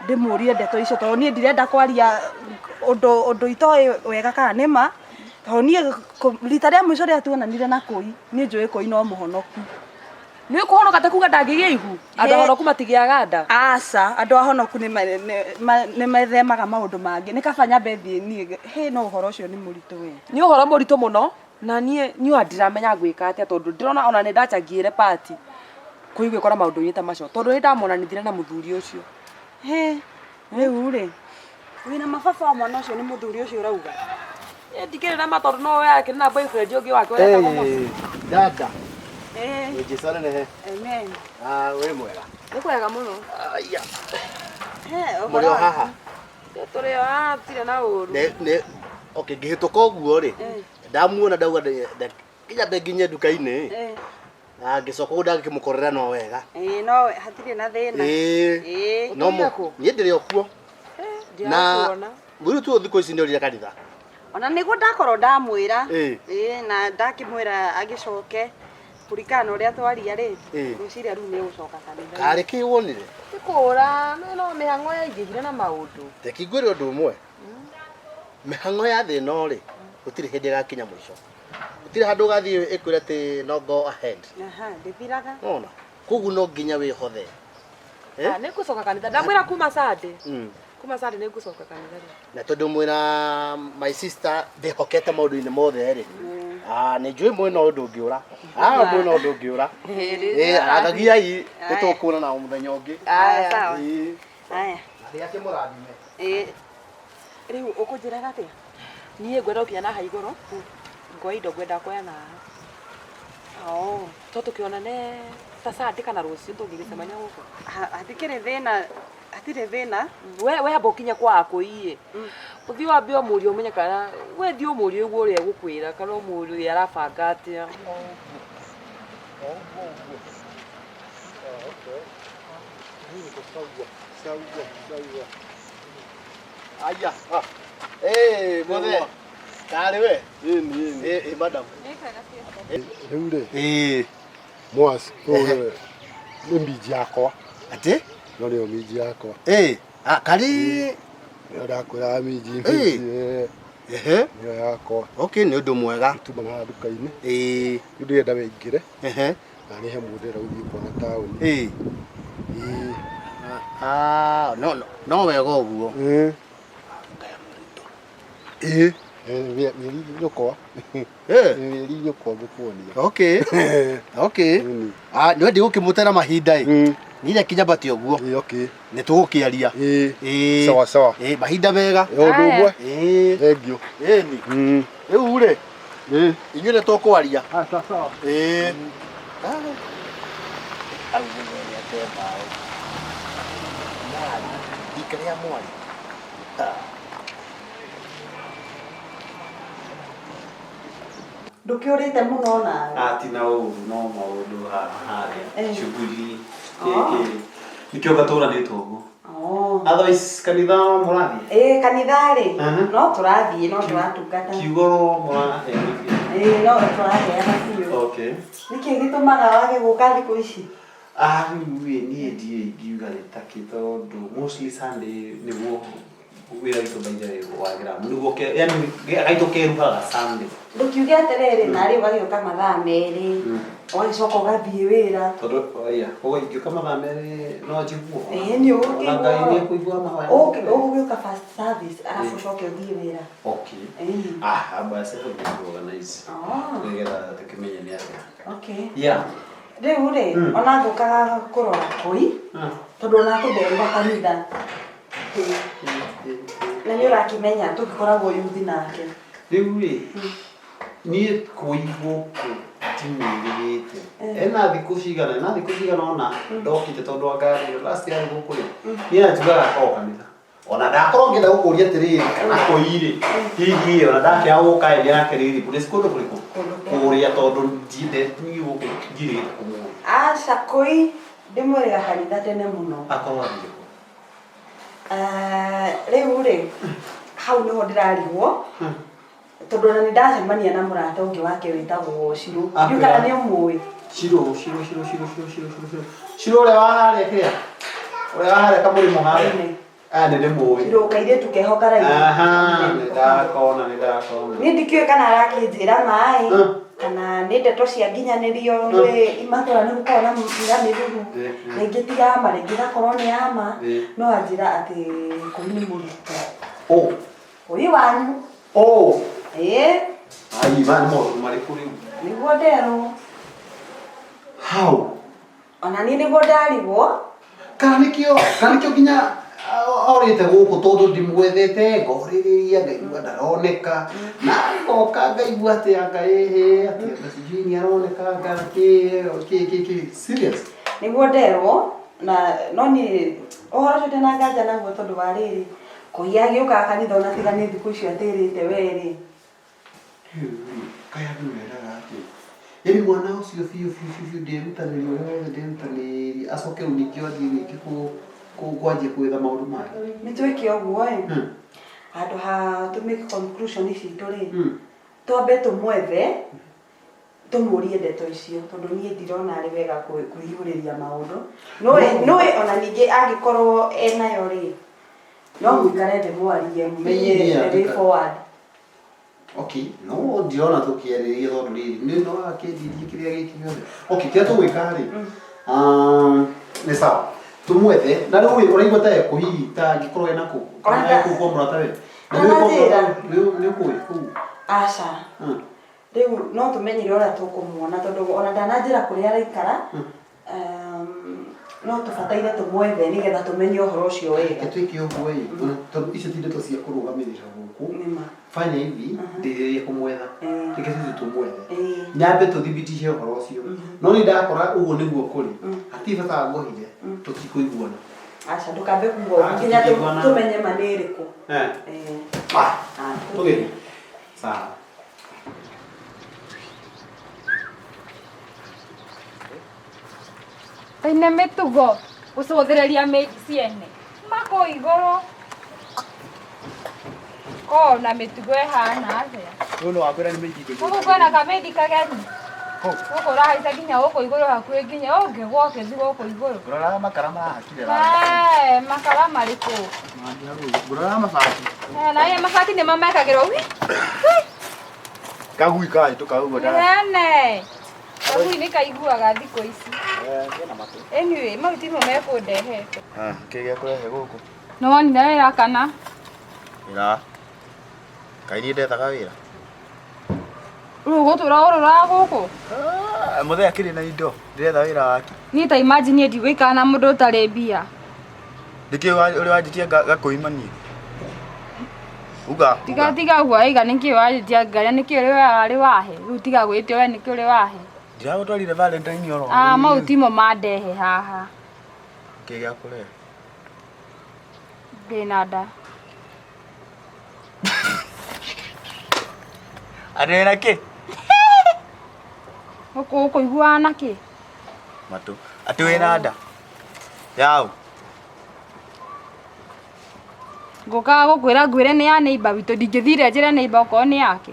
ndĩmũrie ndeto icio tondũ niĩ ndirenda kwaria Ũndũ ũndũ itoĩ wega kana nĩ ma. Tondũ niĩ rita rĩa mũico rĩrĩa tuonanire na Kũi, niĩ njũĩ Kũi no mũhonoku. Nĩ kũhonoka ta kuga ndangĩgĩa ihu. Andũ ahonoku matigĩaga nda. Aca, andũ ahonoku nĩ methemaga maũndũ mangĩ. Nĩ kaba nyambe thiĩ niĩ. Hĩ, no ũhoro ũcio nĩ mũritũ we. Nĩ ũhoro mũritũ mũno na niĩ niĩ ndiramenya ngwĩka atĩa tondũ ndĩrona ona nĩ ndacangĩire part Kũi gwĩkora maũndũ-inĩ ta macio tondũ nĩ ndamonanithire na mũthuri ũcio. Hĩ, rĩu rĩ, wĩna ma baba wa mwana ũcio nĩ mũthuri ũcio ũrauga? Niĩ ndikĩrĩ na ma tondũ no we akĩrĩ na boyfriend ũngĩ wake ũrĩa etagwo Mũci. Dada. Eh. Jesu anenehe. Amen. Ah, wĩ mwega. Nĩ kwega mũno. Aya. He, Mũrĩ o haha. Tũrĩ o haha tũtirĩ na ũru. Ne ne okay, ngĩhĩtũka ũguo rĩ. Ndamuona ndauga nginya nginye nduka-inĩ. Na ngĩcoka ũguo ndangĩkĩmũkorera no wega. Ĩĩ no hatirĩ na thĩna. Ĩĩ. Ĩĩ. No mũ niĩ ndĩrĩ o kuo. Na Ndirakuona. mũirĩtu ũyũ thikũ ici nĩ orire kanitha. Ona nĩguo ndakorwo ndamwĩra. Ĩĩ. Ĩĩ na ndakĩmwĩra agĩcoke kũringana na ũrĩa twaria rĩ. Ĩĩ. Ngwĩciria rĩu nĩ egũcoka kanitha. Karĩ kĩ wonire? Ti kũra, no no mĩhang'o yaingĩhire na maũndũ. Reke ngwĩre ũndũ ũmwe. Mĩhang'o ya thĩ ĩno rĩ, gũtirĩ hĩndĩ ĩgakinya mũico. Gũtirĩ handũ ũgathiĩ ĩkwĩre atĩ no go ahead. Aha, ndĩthiraga. Nona? Koguo no nginya wĩhothe. Eh? Ah, nĩ ngũcoka kanitha. Ndamwĩra kuma Sunday. Kuma Sunday nĩ ngũcoka kanitha rĩ. Na tondũ mwĩna my sister ndĩhokete maũndũ-inĩ mothe rĩ. Ah, nĩ njũĩ mwĩna ũndũ ũngĩũra. Ah, mwĩna ũndũ ũngĩũra. Ĩĩ, arathagiai nĩ tũkuonana o mũthenya ũngĩ. Aya, sawa. Ĩĩ. Aya. Ngai akĩmũrathime. Ĩĩ. Rĩu ũkũnjĩraga atĩa? Niĩ ngwenda gũkinya na haha igũrũ. Ngoya indo ngwenda kuoya na haha. Oh. To tũkĩonane ta Sunday kana rũciũ tũngĩgĩcemania gũkũ. Hatikĩrĩ thĩna, hatirĩ thĩna. We we amba ũkinye kwa akũi ĩ. Ũthiĩ wambe ũmũrie ũmenye kana we thiĩ ũmũrie ũguo ũrĩa egũkwĩra kana ũmũrie arabanga atĩa. Aya. Eh, mothe. Karĩ we? Ĩni, ĩni. Eh, eh, madam. Rĩu rĩ. Ĩĩ. Mwas, ũyũ nĩwe nĩ minji yakwa. Atĩ? No nĩyo minji yakwa. Ĩĩ. Ah, karĩ Nĩyo ndakwĩraga minji. Ĩĩ. Minji, Ehe. nĩyo yakwa. Okay, nĩ ũndũ mwega. Tuma na nduka-inĩ. Ĩĩ. Rĩu ndĩrenda wĩingĩre. Ehe. Na nĩ he mũndũ ndĩrenda gũthiĩ kuona taũni. Ĩĩ. Ĩĩ. Ah, no no no wega ũguo. Ĩĩ. Ĩĩ. Mĩeri nyũkwa. Ĩĩ. Mĩeri nyũkwa ngũkuonia. Okay. Okay. Ah, nĩ wendi gũkĩmũtera mahinda ĩ. Niĩ reke nyambate ũguo. Ĩĩ, okay. Nĩ tũgũkĩaria. Ĩĩ. Ĩĩ. Sawa sawa. Ĩĩ, mahinda mega. Ĩ ũndũ ũmwe. Ĩĩ. Thengiũ. Ĩni. Rĩu rĩ. Ĩĩ. Inyuĩ nĩ tũkwaria. Ah, sawa sawa. Ĩĩ. Au nĩ ate mbaũ. Mwarĩ, rika rĩa mwarĩ. Ah. Ndũkĩũrĩte mũno nawe. Ati na ũru no maũndũ haha harĩa Eh. shughuli Oh. kĩkĩ nĩkĩo gatũranĩtwo ũguo Oh. otherwise kanitha no mũrathiĩ Ĩĩ kanitha rĩ, Mhm. no tũrathiĩ no tũratungata. kiugo mũraheana biũ Ĩĩ no tũraheana biũ. okay Nĩkĩ gĩtũmaga wage gũka thikũ ici? Ah, rĩu ĩ niĩ ndiũĩ ingiuga nĩ takĩ tondũ mostly Sunday nĩguo wĩra witũ by the way wagĩraga nĩguo yani gaitũ keruhaga Sunday Ndũkiuge atĩrĩrĩ narĩ ũgagĩũka mathaa merĩ, ũgagĩcoka ũgathiĩ wĩra. tondũ aya koguo ingĩũka mathaa merĩ no njiguo Ĩĩ nĩ Ona Ngai ũgũkĩigua. nĩ ekũigua mahoya Ũgũgĩũka first service arabu ũcoke ũthiĩ wĩra. okay Ĩĩ. ah basi hapo organize Oh. nĩgetha tũkĩmenye nĩ atĩa Okay. yeah Rĩu rĩ, ona ngũkaga kũrora kũi, tondũ onake nderũga kanitha. Ĩĩ. Na nĩ ũrakĩmenya tũgĩkoragwo yuthi nake. rĩu rĩ niĩ kũi gũkũ ndimwĩrĩgĩte ena thikũ cigana ena thikũ cigana ona ndokĩte tondũ anga last year gũkũ rĩ niĩ anjugaga akorwo kanitha ona ndakorwo ngĩenda gũkũria atĩrĩrĩ kana kũi rĩ hihi ona ndakĩaga gũka ĩ nĩarakĩrĩrĩ kũrĩ kũndũ kũrĩkũ kũrĩa tondũ ndinde niĩ gũkũ njirĩte kũmũona Aca kũi ndĩmwĩrĩga kanitha tene mũno. akorwo athire kũ Eh, rĩu rĩ hau nĩho ndĩrarigwo tondũ ona nĩ ndacemania na mũrata ũngĩ wake wĩtagwo Shiro. Ndiũĩ kana nĩ ũmũĩ. Shiro Shiro Shiro Shiro Shiro Shiro Shiro Shiro Shiro ũrĩa wa harĩa kĩrĩa ũrĩa wa harĩa kamũrĩmo harĩa Aya nĩ ndĩmũĩ. Rå kairĩtu keho karaihu. Aha, nĩ ndakona, nĩ ndakona. Niĩ ndikĩũĩ kana arakĩnjĩra maĩ kana nĩ ndeto cia nginyanĩrio nĩ matũra nĩ gũkoragwo na na mĩruru rĩngĩ ti ya ma rĩngĩ ĩgakorwo nĩ ya ma no anjĩra atĩ kũi nĩ mũritũ. Ũ. Kũi wanyu. Ũ. Ĩĩ. Ai, maya nĩ maũndũ marĩkũ rĩu? Nĩguo nderwo. How? Ona niĩ nĩguo ndarigwo. Kana nĩkĩo, kana nĩkĩo nginya orĩte gũkũ tondũ ndimwethete ngorĩrĩria ngaigua ndaroneka na ngoka ngaigua atĩ anga ĩhĩ atĩ anga sijui nĩ aroneka anga kĩ kĩ kĩ kĩ serious. Nĩguo nderwo na no niĩ ũhoro ũcio ndĩna nganja naguo tondũ wa rĩrĩ kũi agĩũkaga kanitha ona tiga nĩ thikũ icio atĩrĩte we rĩ. Rĩu rĩ, kaĩ andũ mendaga atĩa? Yaani mwana ũcio biũ biũ biũ biũ nderutanĩria ũrĩa wothe nderutanĩria acoke rĩu ningĩ athiĩ ningĩ kwanjia gwetha maũndũ mangĩ. Nĩ twĩke ũguo ĩ, handũ ha tũ make conclusion citũ rĩ, twambe tũmwethe tũmũrie ndeto icio tondũ niĩ ndirona arĩ wega kwĩihũrĩria maũndũ. Nũĩ ona ningĩ angĩkorwo enayo rĩ, no mũikare thĩ mwarie mũmenye the way forward. Okay, no ndirona tũkĩarĩrĩria tondũ rĩrĩ nĩ no akĩndirie kĩrĩa gĩkĩ gĩothe. Okay, kĩrĩa tũgwĩka rĩ, nĩ sawa tũmwethe na rĩu ĩ, ũraigua ta ekũhihi ta angĩkorwo ena kũ kana ekũu kwa mũratawe na nĩ ũkũ nĩ ũkũĩ kũu? Aca. Rĩu no tũmenyire ũrĩa tũkũmuona tondũ ona ndananjĩra kũrĩa araikara, no tũbataire tũmwethe nĩgetha tũmenye ũhoro ũcio wega. Reke twĩke ũguo ĩ, tondũ icio ti ndeto cia kũrũgamĩrĩra gũkũ. Fanya hivi, ndeithĩrĩria kũmwetha. Reke tũthiĩ tũmwethe. Nyambe tũthibitishe ũhoro ũcio. No niĩ ndakora ũguo nĩguo kũrĩ, hatirĩ bata wa ngũhithe, tũtikũiguana. Aca ndũkambe kuga ũguo nginya tũmenye ma nĩ ĩrĩkũ. Tũgĩthiĩ. Sawa. Ine mĩtugo gũcũthĩrĩria mĩji ciene makũ igũrũ ko na mĩtugo ĩhana atĩa? Rĩu nĩ wakwĩra nĩ mĩji Gũkũ kwĩna kamĩndi kageni gũkũ ũrahaica nginya gũkũ igũrũ hakuhĩ nginya ũngĩgwa ũkĩthiĩ gũkũ igũrũ. Ngũroraga makara marahakire rangi. Makara marĩkũ? Ngũroraga mabati. Na ĩ mabati nĩmo mekagĩrwo wi. Kagui kahĩtũka ũguo ndara. Nene. Kagui nĩ kaiguaga thikũ ici. Kena matũ. Anyway, mau timo mekũndehete. Kĩ gĩa kũrehe gũkũ? Nĩ wonire wĩra kana? Wĩra? Kaĩ niĩ ndethaga wĩra? Rĩu ũgũtũra ũrũraga gũkũ? Mũthee akĩrĩ na indo, ndĩretha wĩra wake. Niĩ ta imagine niĩ ndigũikara na mũndũ ũtarĩ mbia. Nĩkĩ ũrĩ wanjĩtia ngakũima niĩ? Uga. Tiga tiga ũguo waiga nĩkĩ wanjĩtia ngarĩa nĩkĩ ũrĩ warĩ wahe. Rĩu tiga gwĩtia we nĩkĩ ũrĩ wahe. Ndiragũtwarire Valentine oro. Ah, mau timo mandehe haha. Kĩ gĩa kũrehe? Ndĩna nda. Atĩ wĩna kĩ? Ũkũiguaga na kĩ? Matũ. Atĩ wĩna nda? Yaũ? Ngũkaga gũkwĩra ngwĩre nĩ ya neighbor witũ ndingĩthire njĩre neighbor okorwo nĩ yake.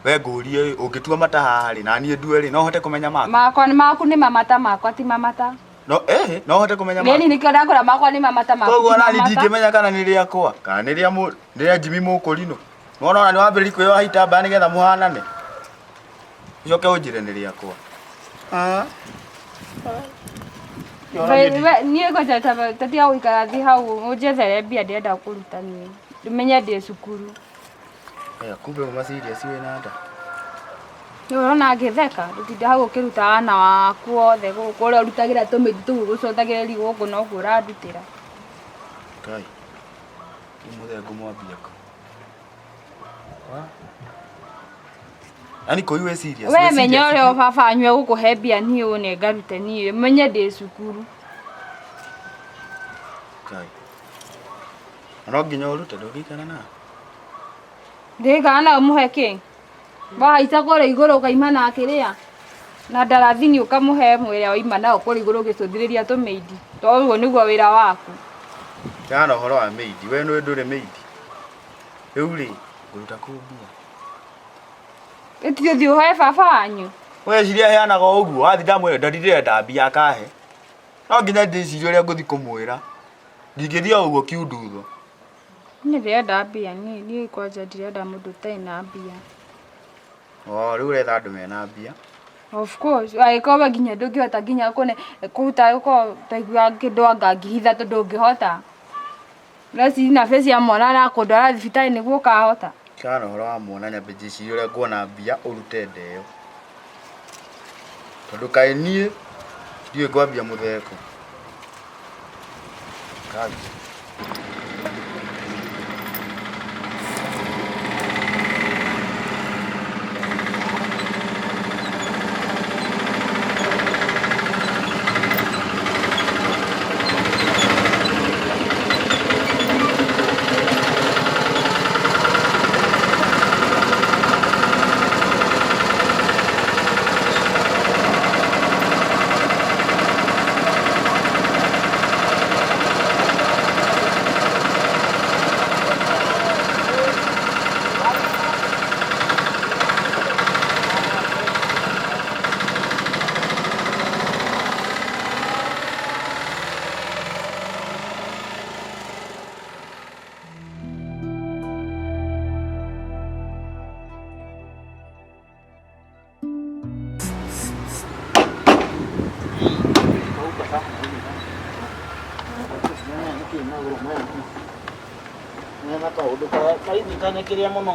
We ngũrie ũngĩtua mata haha rĩ na niĩ ndue rĩ no hote kũmenya maku? Makwa nĩ maku nĩ mamata makwa ti mamata. No eh no hote kũmenya maku. Nĩ nĩkĩo ndakwĩra makwa nĩ mamata maku. Koguo ona niĩ ndingĩmenya kana nĩ rĩakwa kana nĩ rĩa nĩ rĩa Jimmy Mũkũrinũ. Nĩwona ona nĩ wambĩrĩria kwĩyoha itambaya nĩgetha mũhanane. Ũcoke ũnjĩre nĩ rĩakwa. Niĩ kwanja tatiga gũikara thĩ hau ũnjethere mbia ndĩrenda kũruta niĩ. Ũmenye ndĩ cukuru. Kumbe uma serious wĩna nda. Nĩ ũrona ngĩtheka ndũtinda hau ũkĩruta wana waku othe gũkũ ũrĩa ũrutagĩra tũmĩti tũu ũgũcũthagĩrĩria gũkũ noguo ũrandutĩra. Ngai. Rĩu mũthee ngũmwambia kũ? Yaani kũi wĩ serious. We menya ũrĩa baba wanyu egũkũhe mbia niĩ ũne ngarute niĩ menye ndĩ cukuru. Ngai. Na no nginya ũrute ndũngĩikara nao. Ndĩikara nao mũhe kĩ? Wahaica kũrĩa igũrũ ũkaima na kĩrĩa na ndarathini ũkamũhe ĩmwe ĩrĩa waima nayo kũrĩa igũrũ ũgĩcũthĩrĩria tũmĩindi tondũ ũguo nĩguo wĩra waku. Tigana na ũhoro wa mĩindi, we nĩũĩ ndũrĩ mĩindi. Rĩu rĩ, ngũruta kũ mbia? Ĩti ũthiĩ ũhoe baba wanyu. Weciria heanaga o ũguo, wathiĩ ndamwĩra ndadi ndĩrenda mbia akahe. No nginya ndĩcirie ũrĩa ngũthiĩ kũmwĩra. Ndingĩthiĩ o ũguo kiundutho. Niĩ ndĩrenda mbia, niĩ kwanja ndirenda mũndũ ũtarĩ na mbia. Oh, rĩu ũretha andũ mena mbia. Of course, angĩkorwo we nginya ndũngĩhota nginya kũne kũruta ũkorwo taiguaga kĩndũ anga ngĩhitha tondũ ndũngĩhota. Ũreciria na face ya mwana arakũndwara thibitarĩ nĩguo ũkahota. Tigana na ũhoro wa mwana nyambe njĩcirie ũrĩa nguona mbia ũrute nda ĩyo. Tondũ kaĩ niĩ ndiũĩ ngwambia mũtheko. Kai. Mena kaũndũ karinyitanĩ kĩrĩa mũno.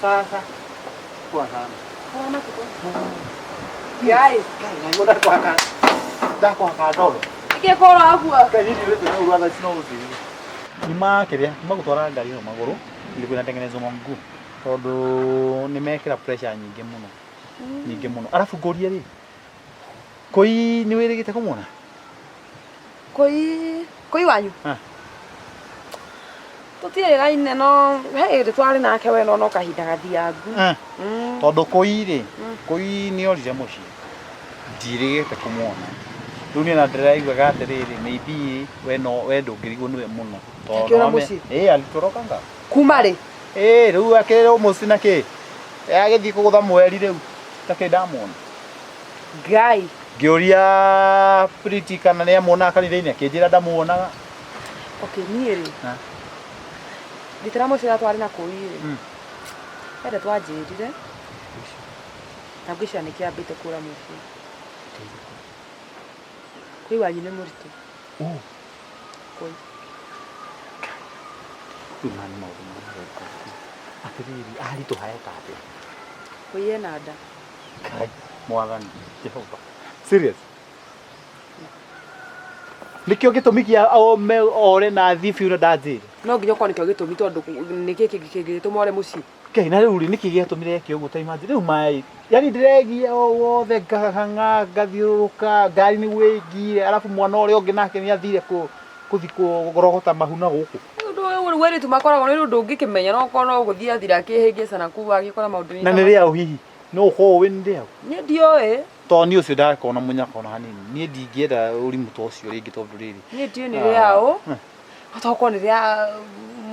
Sasa. Poa sana. Ngai. Naigua ndakwaka ndakwaka ndoro. Ĩkĩkorwo agua. Ngai nĩ ndiũrĩte na ũru thaa ici no gũthiĩ. Nyuma kĩrĩa nyuma gũtwara ngari ĩno magũrũ ilikuwa inatengenezwa mguu tondũ nĩ mekĩra pressure nyingĩ mũno nyingĩ mũno arabu ngũrie rĩ kũi nĩ wĩrĩgĩte kũmuona Kũi kũi wanyu. Ah. Tũtiĩgaine no he hĩndĩ twarĩ nake we no no kahinda gathiangu. Eh. Tondũ kũi rĩ kũi nĩ orire mũciĩ ndiĩrĩgĩte kũmuona rĩu niĩ na ndĩraiguaga atĩrĩrĩ maybe we no we ndũngĩrigwo nĩwe mũno Tondũ Akĩũra nĩwame- mũciĩ? ĩĩ alitorokanga Kuma rĩ? ĩĩ rĩu akĩrĩ almost na kĩ agĩthiĩ kũgũtha mweri rĩu takĩrĩ ndamuona Ngai. Ngĩũria Pretty kana nĩ amuonaga kanitha-inĩ akĩnjĩra ndamuonaga. Okay, niĩ rĩ. Ah. Rita rĩa mũico rĩrĩa twarĩ na kũi rĩ. Ende twanjĩrire. Na ngwĩciria nĩkĩo ambĩte kũra mũciĩ. Kũi wanyu nĩ mũritũ. Oh. Kũi. Rĩu maya nĩ maũndũ marĩa mareka. Atĩrĩrĩ, aritũha eka atĩa? Kũi ena nda. Ngai, mwathani, Jehova. Serious? Nĩkĩo gĩtũmi kĩa ome ore na athiĩ biũ na ndanjĩre. No nginya ũkorwo nĩkĩo gĩtũmi tondũ nĩkĩ kĩngĩ kĩngĩtũma ore mũciĩ? Ngai na rĩu rĩ nĩkĩ gĩatũmire eke ũguo ta imagine rĩu maĩ yani ndĩregia o wothe ngahang'a ngathiũrũrũka ngari nĩguo ĩngiire arabu mwana ũrĩa ũngĩ nake nĩ athire kũthi kũrogota mahu na gũkũ. Ũndũ ũyũ rĩu airĩtu makoragwo nĩ ũndũ ũngĩkĩmenya no ũkorwo no gũthiĩ athire akĩhĩngĩca na kũu agĩkora maũndũ Na nĩ rĩaũ hihi no ũkorwo ũĩ nĩ rĩaũ? Niĩ ndiũĩ. Tondũ niĩ ũcio ndakona mũnyaka ona hanini niĩ ndingĩenda ũrimũ ta ũcio rĩngĩ tondũ rĩrĩ. Niĩ ndiũĩ nĩ rĩaũ. Tokorwo nĩ rĩa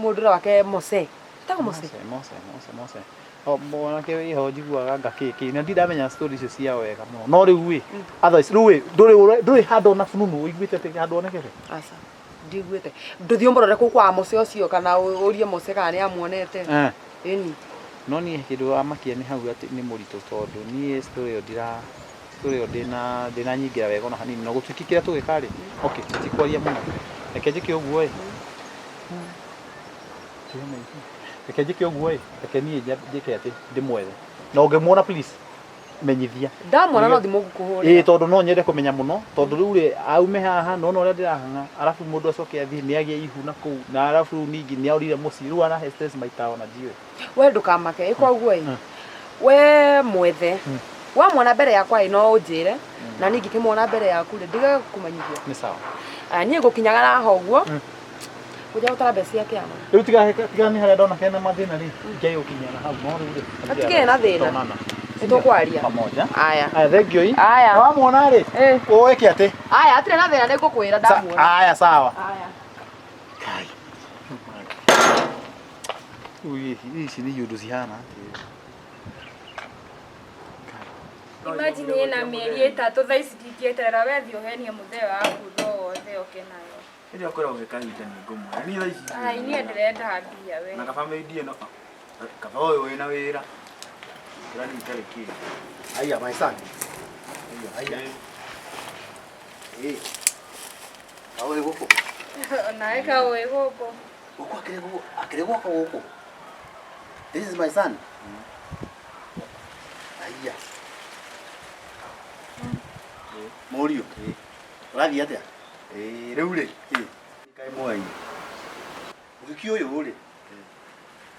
mũndũ ũrĩa wake Mose. Etagwo Mose. Mose, Mose, Mose. O mwanake wĩho njiguaga anga kĩ kĩ na ndindamenya story icio ciao wega mũno. No rĩu ĩ otherwise rĩu ĩ ndũrĩ ndũrĩ handũ ona fununu ũiguĩte atĩ handũ onekete? Aca. Ndiguĩte. Ndũthiĩ ũmũrore kũu kwa Mose ũcio kana ũrie Mose kana nĩ amuonete. Eh. Ĩni. No niĩ kĩndũ amakia nĩ hau atĩ nĩ mũritũ tondũ niĩ story ĩyo ndira story ĩyo ndĩna ndĩnanyingĩra wega ona hanini na gũtuĩke kĩrĩa tũgĩka rĩ okay tũtikwaria mũno reke njĩke ũguo ĩ reke njĩke ũguo ĩ reke niĩ njĩke atĩ ndĩmwethe na ũngĩmuona please menyithia Ndamuona no thimũ ngũkũhũrĩra. Ĩĩ tondũ no nyende kũmenya mũno tondũ rĩu rĩ aume haha nona ũrĩa ndĩrahang'a arabu mũndũ acoke athiĩ nĩ agĩe ihu na kũu na arabu rĩu ningĩ nĩ aurire mũciĩ rĩu arahe stress maita ona ndiũĩ. We ndũkamake ĩka ũguo ĩ. We mwethe. Wamwona mbere yakwa ĩ no ũnjĩre na niĩ ngĩkĩmuona mbere yaku rĩ ndige kũmenyithia. Nĩ sawa. Niĩ ngũkinyaga haha ũguo. Gũthiĩ gũtara mbeca cia kĩama. Rĩu tiga tiga nĩ harĩa ndona kena mathĩna rĩ ingĩaĩ gũkinya na hau no rĩu rĩ Hatikĩrĩ na thĩna. Tuonana. Nĩ tũkwaria. Pamoja. Aya. Aya, thank you. Aya. Na wamwona rĩ, ũĩke atĩ? Aya, hatirĩ na thĩna nĩ ngũkwĩra ndamuona. Aya, sawa. Aya. Rĩu ici nĩ iũndũ cihana atĩa? Imagine ĩna mĩeri 3 thaa ici ndingĩeterera we thiĩ ũhenie mũthee waku tho wothe oke nayo. Rĩrĩa ũkoragwo wĩ kahinda nĩ ngũmwĩra. Niĩ thaa ici Ai niĩ ndĩrenda mbia we. na kaba mĩindi ĩno kaba ũyũ wĩna wĩra kĩra niĩ itarĩ kĩndũ. Aya, my son. Aya. Eh. Kawe gũkũ. Onawe kaũĩ gũkũ. Gũkũ akĩrĩ gũkũ, akĩrĩ gwakwa gũkũ. This is my son. Aya. Mũriũ. Ũrathiĩ atĩa? Ĩĩ rĩu rĩ. Kaĩ mwai. Mũhiki ũyũ rĩ.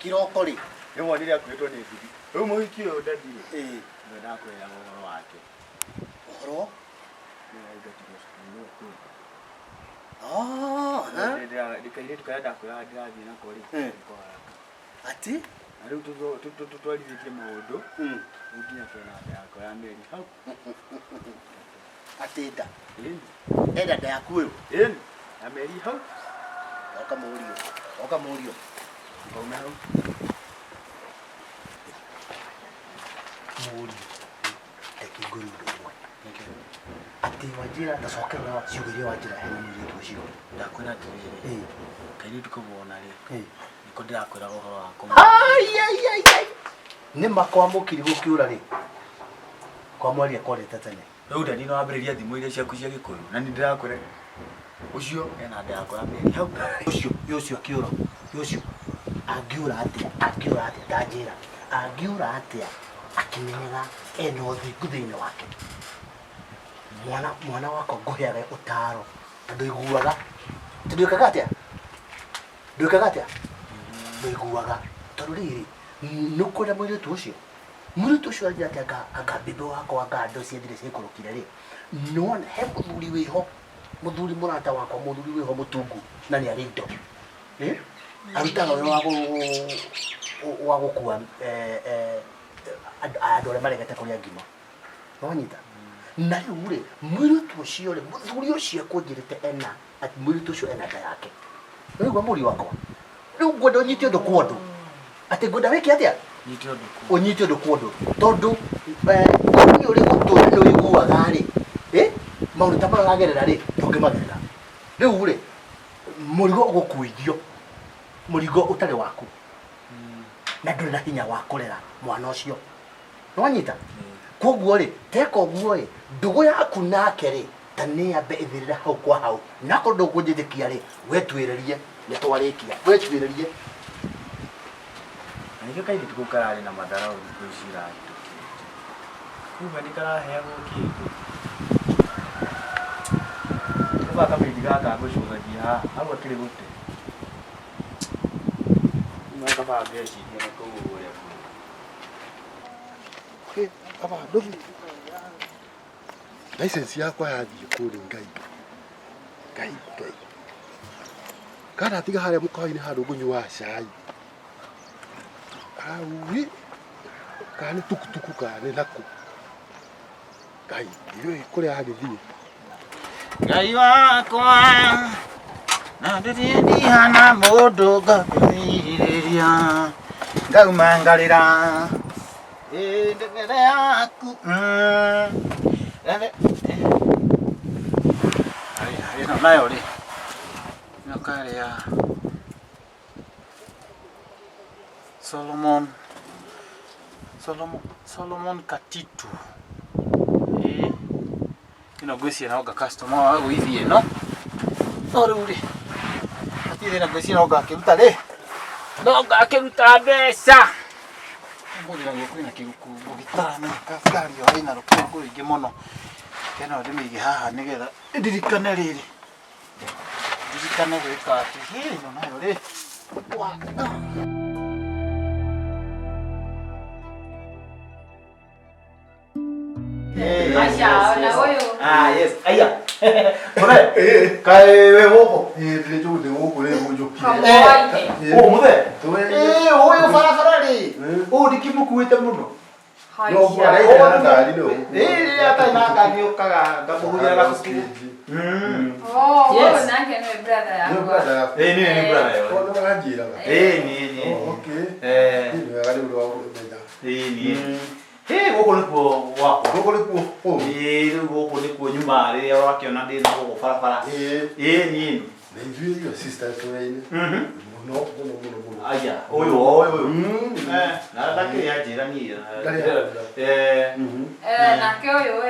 Kĩroko rĩ. Nĩ wonire akuĩtwo nĩ nduthi. Rĩu mũhiki ũyũ daddy rĩ. Ĩĩ. Nĩwe ndakwĩraga ũhoro wake. Ũhoro? Nĩwe waingatirwo cukuru nĩwe kũu. Ah, ha? Kairĩtu karĩa ndakwĩraga ndĩrathiĩ nako rĩ. Nĩko gaka. Atĩ? Na rĩu tũtwarithĩtie maũndũ. Rĩu nginya kena nda yakwa ya mĩeri hau. Atĩ nda? Enda nda yaku ũyũ? Ĩni. Ya mĩeri hau. Oka mũriũ. Oka mũriũ. Ngaume hau. Mũriũ. Reke ngwĩre ũndũ ũmwe. Atĩ wanjĩra tacokerera ciugo iria wanjĩra hena mũirĩtu ũcio. Ndakwĩra atĩrĩrĩ. Kairĩtu kau wona rĩ. Nĩko ndĩrakwĩraga ũhoro wako. Ai ai ai ai. Nĩ ma kwa mũkiri gũkĩũra rĩ. Kwa mwaria kwarĩte tene. Rĩu daddy nĩ wambĩrĩria thimo iria ciaku cia gĩkũyũ na nĩ ndĩrakwĩra ũcio ena nda yakwa ya mĩeri hau. Ũcio ũcio akĩũra. Ũcio angĩũra atĩa? Angĩũra atĩa? Ta njĩra. Angĩũra atĩa akĩmenyaga ena ũthingu thĩinĩ wake? Mwana mwana wakwa ngũheaga ũtaro na ndũiguaga. Ti ndwĩkaga atĩa? Ndwĩkaga atĩa? Ndũiguaga. Tondũ rĩrĩ, nĩ ũkwenda mũirĩtu ũcio? Mũirĩtu ũcio anjĩra atĩ anga anga mbembe wakwa anga andũ ciethire ciaikũrũkire rĩ, nĩwona he mũthuri wĩho, mũthuri mũrata wakwa, mũthuri wĩho mũtungu na nĩ arĩ indo. Eh? Arutaga wĩra wa wa gũkua andũ arĩa maregete kũrĩa ngima. Nĩwanyita? Na rĩu rĩ, mũirĩtu ũcio rĩ, mũthuri ũcio ekũnjĩrĩte ena, atĩ mũirĩtu ũcio ena nda yake. Nĩwaigua mũriũ wakwa? Rĩu ngwenda ũnyite ũndũ kwa ũndũ. Atĩ ngwenda wĩke atĩa? Nyite ũndũ kwa Ũnyite ũndũ kwa ũndũ. Tondũ niĩ ũrĩ gũtũ na nĩũiguaga rĩ, maũndũ ta maya ũragerera rĩ, ndũngĩmagerera. Rĩu rĩ, mũrigo ũgũkuithio, mũrigo ũtarĩ waku. Na ndũrĩ na hinya wa kũrera mwana ũcio. Nĩwanyita? Koguo rĩ, teka ũguo rĩ, ndũgũ yaku nake rĩ, ta nĩ yambe ĩthirĩre hau kwa hau. Na akorwo ndũkũnjĩtĩkia rĩ, we twĩrĩrie, nĩ twarĩkia. We twĩrĩrie. Na nĩkĩo kairĩtu kau kararĩ na matharaũ thikũ ici irahĩtũkĩte. Kumbe nĩ karaheagwo kĩndũ. Kaba kamĩndi gaka ngũcũthagia haha, hau akĩrĩ gũte. No kaba ngeciria na kũu ũrĩa kũrĩ. Kaba nduthi. License yakwa yathiĩ kũrĩ Ngai. Ngai Ngai. Kana tiga harĩa mũkawa-inĩ handũ ngũnyuaga cai. Aui. Kana nĩ tukutuku kana nĩ nakũ. Ngai, ndiũĩ kũrĩa agĩthiĩ. Ngai wakwa na ndĩrĩ ndihana mũndũ ngakũthirĩria ngauma ngarĩra ĩ ndegere yaku ĩno nayo rĩ ĩno karĩ ya Solomon Solomon Solomon Katitu ĩ ĩno ngwĩciria no nga customer wa gũithie ĩno no rĩu rĩ hatirĩ thĩna ngwĩciria no ngakĩruta rĩ no ngakĩruta mbeca ũmũthĩ naguo kwĩna kĩrũkũngũ gĩtaramenyeka ngari ĩyo ĩna rũkũngũ rũingĩ mũno ĩno ndĩmĩige haha nĩgetha ndirikane rĩrĩ ndirikane gwĩka atĩ hĩ ĩno nayo rĩ Aca, ona ũyũ. Ah, yes. Aya. Muthe. Kaĩ wĩ gũkũ? Ĩĩ ndĩrĩ njũgũ ndĩ gũkũ rĩ ngũnjũkire. Ũ muthe. Ĩ ũyũ barabara rĩ. Ũũ ndikĩmũkuĩte mũno. No ũguo arĩa na ngari nĩ ũguo. Ĩĩ rĩrĩa atarĩ na ngari ũkaga ngamũhũthĩra gabuku. Oh, Yes. ũyũ nake nĩwe brother Nĩ yakwa. brother yaku. Ĩĩ nĩ brother Oh, nĩ ũranjĩraga. Ĩĩ niĩ niĩ. Oh, okay. Eh. Nĩ wega rĩu ũramenya. Ĩĩ niĩ. Ĩĩ gũkũ nĩkuo gwakwa. Gũkũ nĩkuo home. Ĩĩ rĩu gũkũ nĩkuo nyuma rĩrĩa ũrakĩona ndĩ na gũkũ barabara. Ĩĩ. Ĩĩ niĩ. Na ithuĩ your sister tũraine. Mũno mũno mũno mũno. Aya, ũyũ ũyũ ũyũ. Eh, na ndakĩrĩ anjĩra niĩ. Ndarĩ anjĩra. Eh. Eh, nake ũyũ ĩ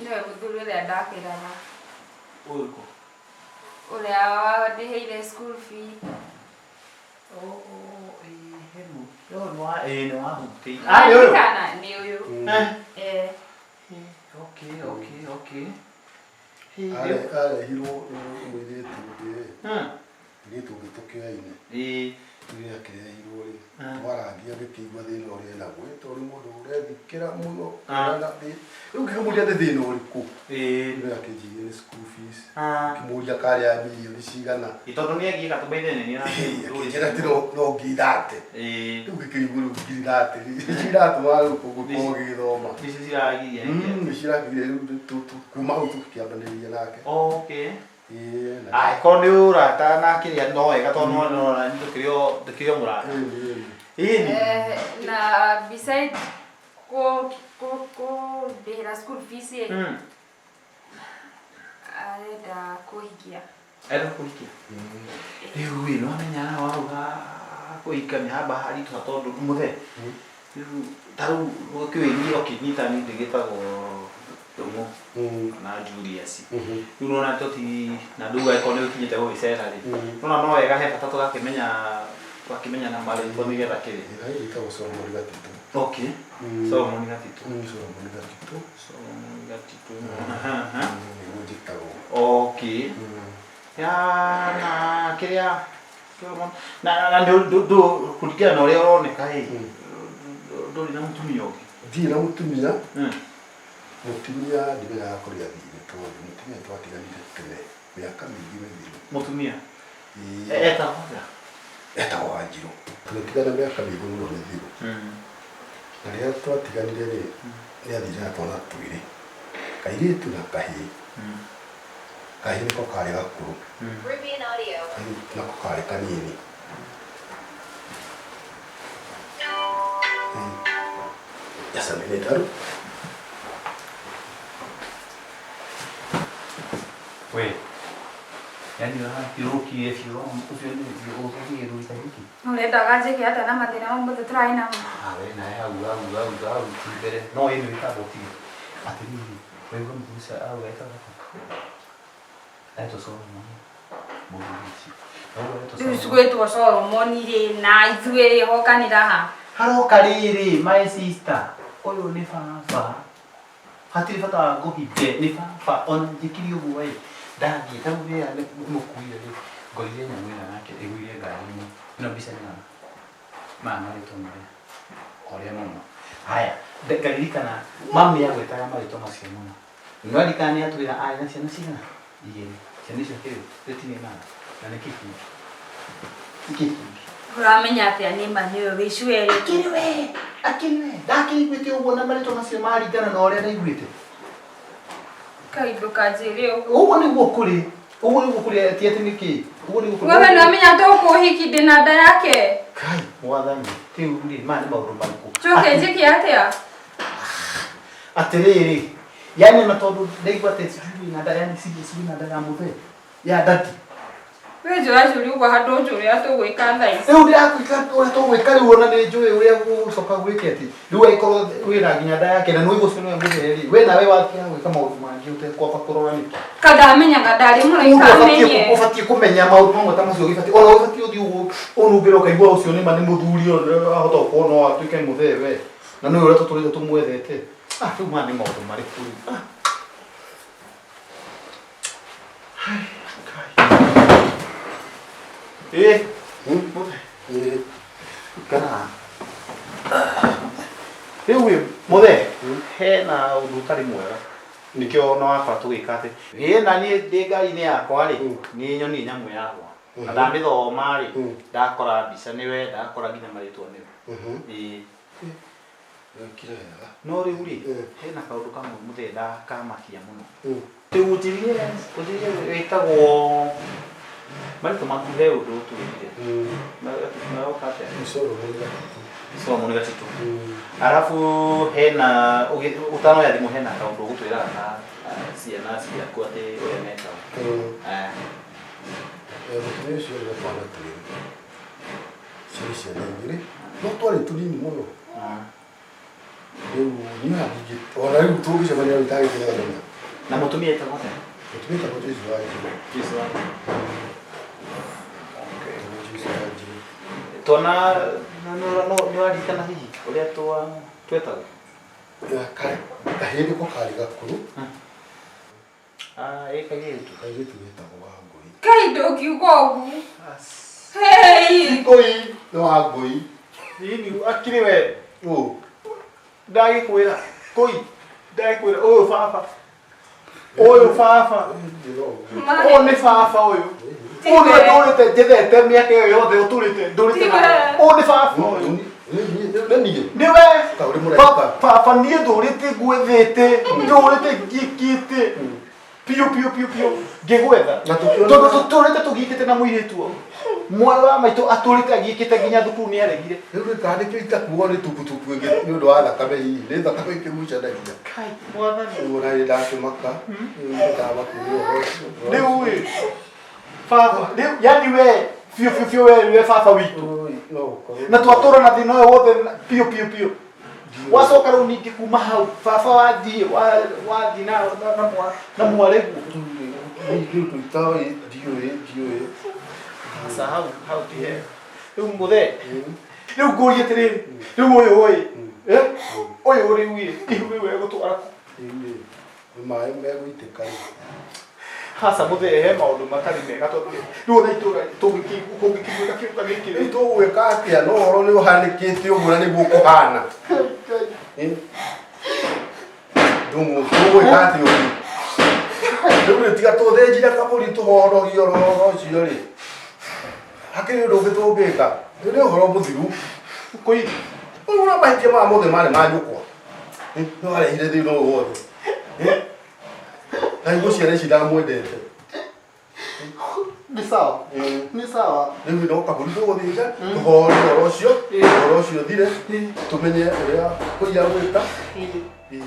nĩwe mũthuri ũrĩa ndakwĩraga. Ũyũ kũ? Ũrĩa wandĩhĩire school fee. Ĩĩ nĩ wahutĩire. Ah, nĩ ũyũ. Kana nĩ ũyũ. Eh. Eh. Okay, okay, okay. Arehirwo nĩ mũirĩtu ũngĩ. Mũirĩtu ũngĩ tũkĩoyaine. Ĩĩ. Rĩrĩa akĩrehirwo rĩ, twarangia ngĩkĩigua thĩna ũrĩa enaguo. Ĩ tondũ nĩ mũndũ ũrethikĩra mũno. Rĩu ngĩkĩmũria nĩ thĩna ũrĩkũ? Ĩĩ. Nĩwe akĩnjĩrire nĩ school fees. Ngĩmũria karĩa ya mirioni cigana. Ĩ tondũ nĩ agiĩka tũbaithene nĩ Akĩnjĩra atĩ no ngiri thate. Ĩĩ. Rĩu ngĩkĩigua rĩu ngiri thate. Nĩcio iratũma rĩu gũkorwo gĩgĩthoma. Nĩcio ciragiria. Nĩcio iragiria rĩu kuma hau tũkĩambanĩria nake. Okay. Ĩĩ. Angĩkorwo nĩ ũrata na kĩrĩa no wega tondũ no no ndũkĩrĩ o ndũkĩrĩ o mũrata. Ĩĩ ni. Eh, na beside kũndĩhĩra school fees ĩ arenda kũhikia. Arenda kũhikia. Rĩu ĩ nĩwamenya wauga kũhika nĩ hamba haritũha tondũ mũthee. Rĩu ta rĩu ũkĩũĩ niĩ okay niĩ ta niĩ ndĩgĩtagwo Ndũng'ũ kana Julius. Rĩu nĩwona tũti na ndauga angĩkorwo nĩ ũkinyĩte gũgĩcera rĩ. Nĩwona no wega he bata tũgakĩmenya tũgakĩmenya na marĩtwa nĩgetha kĩrĩ. Ĩtagwo Solomon Gatitũ. Okay. Solomon Gatitũ. Solomon Gatitũ. Solomon Gatitũ. Nĩguo njĩtagwo. Okay. Ya na kĩrĩa Solomon na na ndũ kũringana na ũrĩa ũroneka ĩ ndũrĩ na mũtumia ũngĩ. Ndirĩ na mũtumia. Mũtumia ndimenyaga kũrĩa athire tondũ mũtumia twatiganire tene mĩaka mĩingĩ mĩthiru. Mũtumia? Ĩĩ. Etagwo atĩa? Etagwo Wanjirũ. Tũgĩtigana mĩaka mĩingĩ mũno mĩthiru. Na rĩrĩa twatiganire rĩ, nĩ athire na twana twĩrĩ. Kairĩtu na kahĩĩ. Kahĩĩ nĩko karĩ gakũrũ. Kairĩtu nako karĩ kanini. Just a minute, Aru. We. Yaani ũrakĩrũkire biũ ũcio nĩ ũgĩrũita gĩkĩ. Ũrendaga njĩke atĩa na mathĩna mau mothe tũrarĩ namo? Ah, we nawe hau hau hau hau ti mbere. No ĩno ĩtagwo ũtige. Atĩrĩrĩ, waigua mũthuri ũcio auga etagwo atĩa? Etwo Solomon. Mũthuri ũcio. Auga etwo Rĩu Solomon. cigwĩtwo Solomon rĩ na ithuĩ hokanĩra ha? Haroka rĩrĩ my sister. Ũyũ nĩ baba. Hatirĩ bata wa ngũhithe nĩ baba ona njĩkire ũguo ĩ ndathiĩ ta rĩu rĩrĩa mũkuire rĩ ngorire nyamũ ĩno yake ĩgũire ngari-inĩ ĩno mbica nĩ ya maya marĩtwa marĩa ũrĩa mauma haya ngaririkana mami agwetaga marĩtwa macio mũno nĩwaririkana nĩ atwĩra arĩ na ciana cigana igĩrĩ ciana icio kĩrĩ gĩtirĩ mara na nĩ kĩkingi kĩkingi Ũramenya atĩa nĩ ma nĩ ũyũ wĩ cwere? Akĩrĩ we akĩrĩ we ndakĩiguĩte ũguo na marĩtwa macio maringana na ũrĩa ndaiguĩte. Kai ndũkanjĩre ũguo. Ũguo nĩguo kũrĩ ũguo nĩguo kũrĩ ti atĩ nĩkĩ ũguo nĩguo kũrĩ. Wewe nĩwamenya tũkũhiki ndĩ na nda yake. Kai mwathani rĩu rĩ maya nĩ maũndũ marĩkũ? Njoke njĩke atĩa? Atĩrĩrĩ yani na tondũ ndaigua atĩ sijui na nda yani sijui na nda ya mũthee ya ndati. We njũra njũria ũguo handũ ũnjũre ũrĩa tũgwĩka thaa ici. Rĩu ndĩrakwĩka ũrĩa tũgwĩka rĩu ona nĩ njũĩ ũrĩa gũcoka gwĩke atĩ rĩu angĩkorwo wĩna nginya nda yake na nĩ ũcio nĩwe mũthee rĩ we nawe watiga gwĩka maũndũ mangĩ ũtekwamba kũrora nĩkĩ. Ka ndamenyaga ndarĩ mũraika Ũguo amenye. ũbatiĩ kũmenya maũndũ mamwe ta macio ũgĩbatiĩ ona ũbatiĩ ũthiĩ ũguo ũnungĩre ũkaigua ũcio nĩma nĩ mũthuri ona ahota gũkorwo no atuĩke mũthee we na nĩwe ũrĩa tũtũrĩte tũmwethete. Ah rĩu maya nĩ maũndũ marĩkũ rĩu? Ah. Ĩĩ. Mũthee. Ikara. Rĩu ĩ mũthee hena ũndũ ũtarĩ mwega nĩkĩo ona wakora tũgĩka atĩ ĩ na niĩ ndĩ ngari-inĩ yakwa rĩ nĩ nyonire nyamũ yakwa na ndamĩthoma rĩ ndakora mbica nĩwe ndakora nginya marĩtwa nĩwe. Ĩĩ. Wĩkire wega. No rĩu rĩ, hena kaũndũ kamwe mũthee ndakamakia mũno. Rĩu ũnjĩrire ũnjĩrire wĩtagwo marĩtwa maku he ũndũ ũtwĩrire. Maroka atĩa? Solomon Gatitũ. Solomon Gatitũ. Arabu hena ũtanoya thimũ hena kaũndũ ũgũtwĩraga ka ciana ciaku atĩ ũrĩa metagwo. Mũtumia ũcio nĩ twana twĩrĩ. Ciarĩ ciana igĩrĩ, no twarĩ tũnini mũno. Rĩu niĩ ona ndingĩ ona rĩu tũngĩcemania rĩu itangĩkĩmenya. Na mũtumia etagwo atĩa? Mũtumia etagwo Joyce Wanjiru. Joyce Wanjiru. Etagwo Joyce Wanjiru. Twana nĩ waririkana hihi ũrĩa twetagwo? Kahĩĩ nĩko karĩ gakũrũ. Ah, ĩ kairĩtu. Kairĩtu getagwo Wangũi. Kai ndũngiuga ũguo. Hey! Ti Ngũi, nĩ Wangũi. Nini akĩrĩ we. Ũ. Ndagĩkwĩra kũi ndagĩkwĩra ũyũ baba. Ũyũ baba. Ũyũ nĩ baba ũyũ. Ũyũ nĩwe ndũrĩte njethete mĩaka ĩyo yothe ũtũrĩte ndũrĩte nawe. Ũyũ nĩ baba ũyũ. Nĩwe baba niĩ ndũrĩte ngwethete ndũrĩte ngĩkĩte piũ piũ piũ piũ ngĩgwetha tondũ tũtũrĩte tũgiĩkĩte na mũirĩtu ũyũ mwarĩ wa maitũ atũrĩte agiĩkĩte nginya thukuru nĩ aregire. Rĩu rĩ kana nĩkĩo itakuo nĩ tukutuku ĩngĩ nĩ ũndũ wa thakame hihi nĩ thakame ĩkĩgucanagia. Kai mwathani. Rĩu ona nĩ ndakĩmaka rĩu nĩ ndamakio nĩ ũhoro ũcio. Rĩu ĩ baba rĩu yani we biũ biũ biũ we nĩwe baba witũ na twatũra na thĩna ũyũ wothe biũ biũ biũ wacoka rĩu ningĩ kuma hau baba wathiĩ wathiĩ na na na mwarĩguo Rĩu tũitoĩ ndiũĩ ndiũĩ. Aca hau hau ti hega rĩu mũthee rĩu ngũrie atĩrĩrĩ rĩu ũyũ ũyũ ũyũ rĩu ĩ ihu rĩu egũtwara kũ? Rĩu rĩ nĩ maĩ megũitĩka rĩ. Haca mũthee he maũndũ matarĩ mega tondũ rĩu ona itũra kũngĩkĩiguĩka kĩũka gĩkĩ Rĩu tũgwĩka atĩa no ũhoro nĩ ũhanĩkĩte ũguo na nĩguo kũhana. Ndũng'ũ tũgwĩka atĩa ũguo? Rĩu rĩ tiga tũthĩnjire kabũri tũhorohie ũhoro ũcio rĩ. Hakĩrĩ ũndũ ũngĩ tũngĩka? Rĩu nĩ ũhoro mũthiru. Kũi. Ũguo na mahĩtia maya mothe marĩ ma nyũkwa. Nĩ warehire thĩna ũyũ wothe. Na niguo ciana ici ndamwendete. Nĩ sawa. Nĩ sawa. Rĩu no kabũri tũgũthĩnja tũhorie ũhoro ũcio, ũhoro ũcio ũthire, tũmenye ũrĩa kũiya gwĩka. Ĩĩ.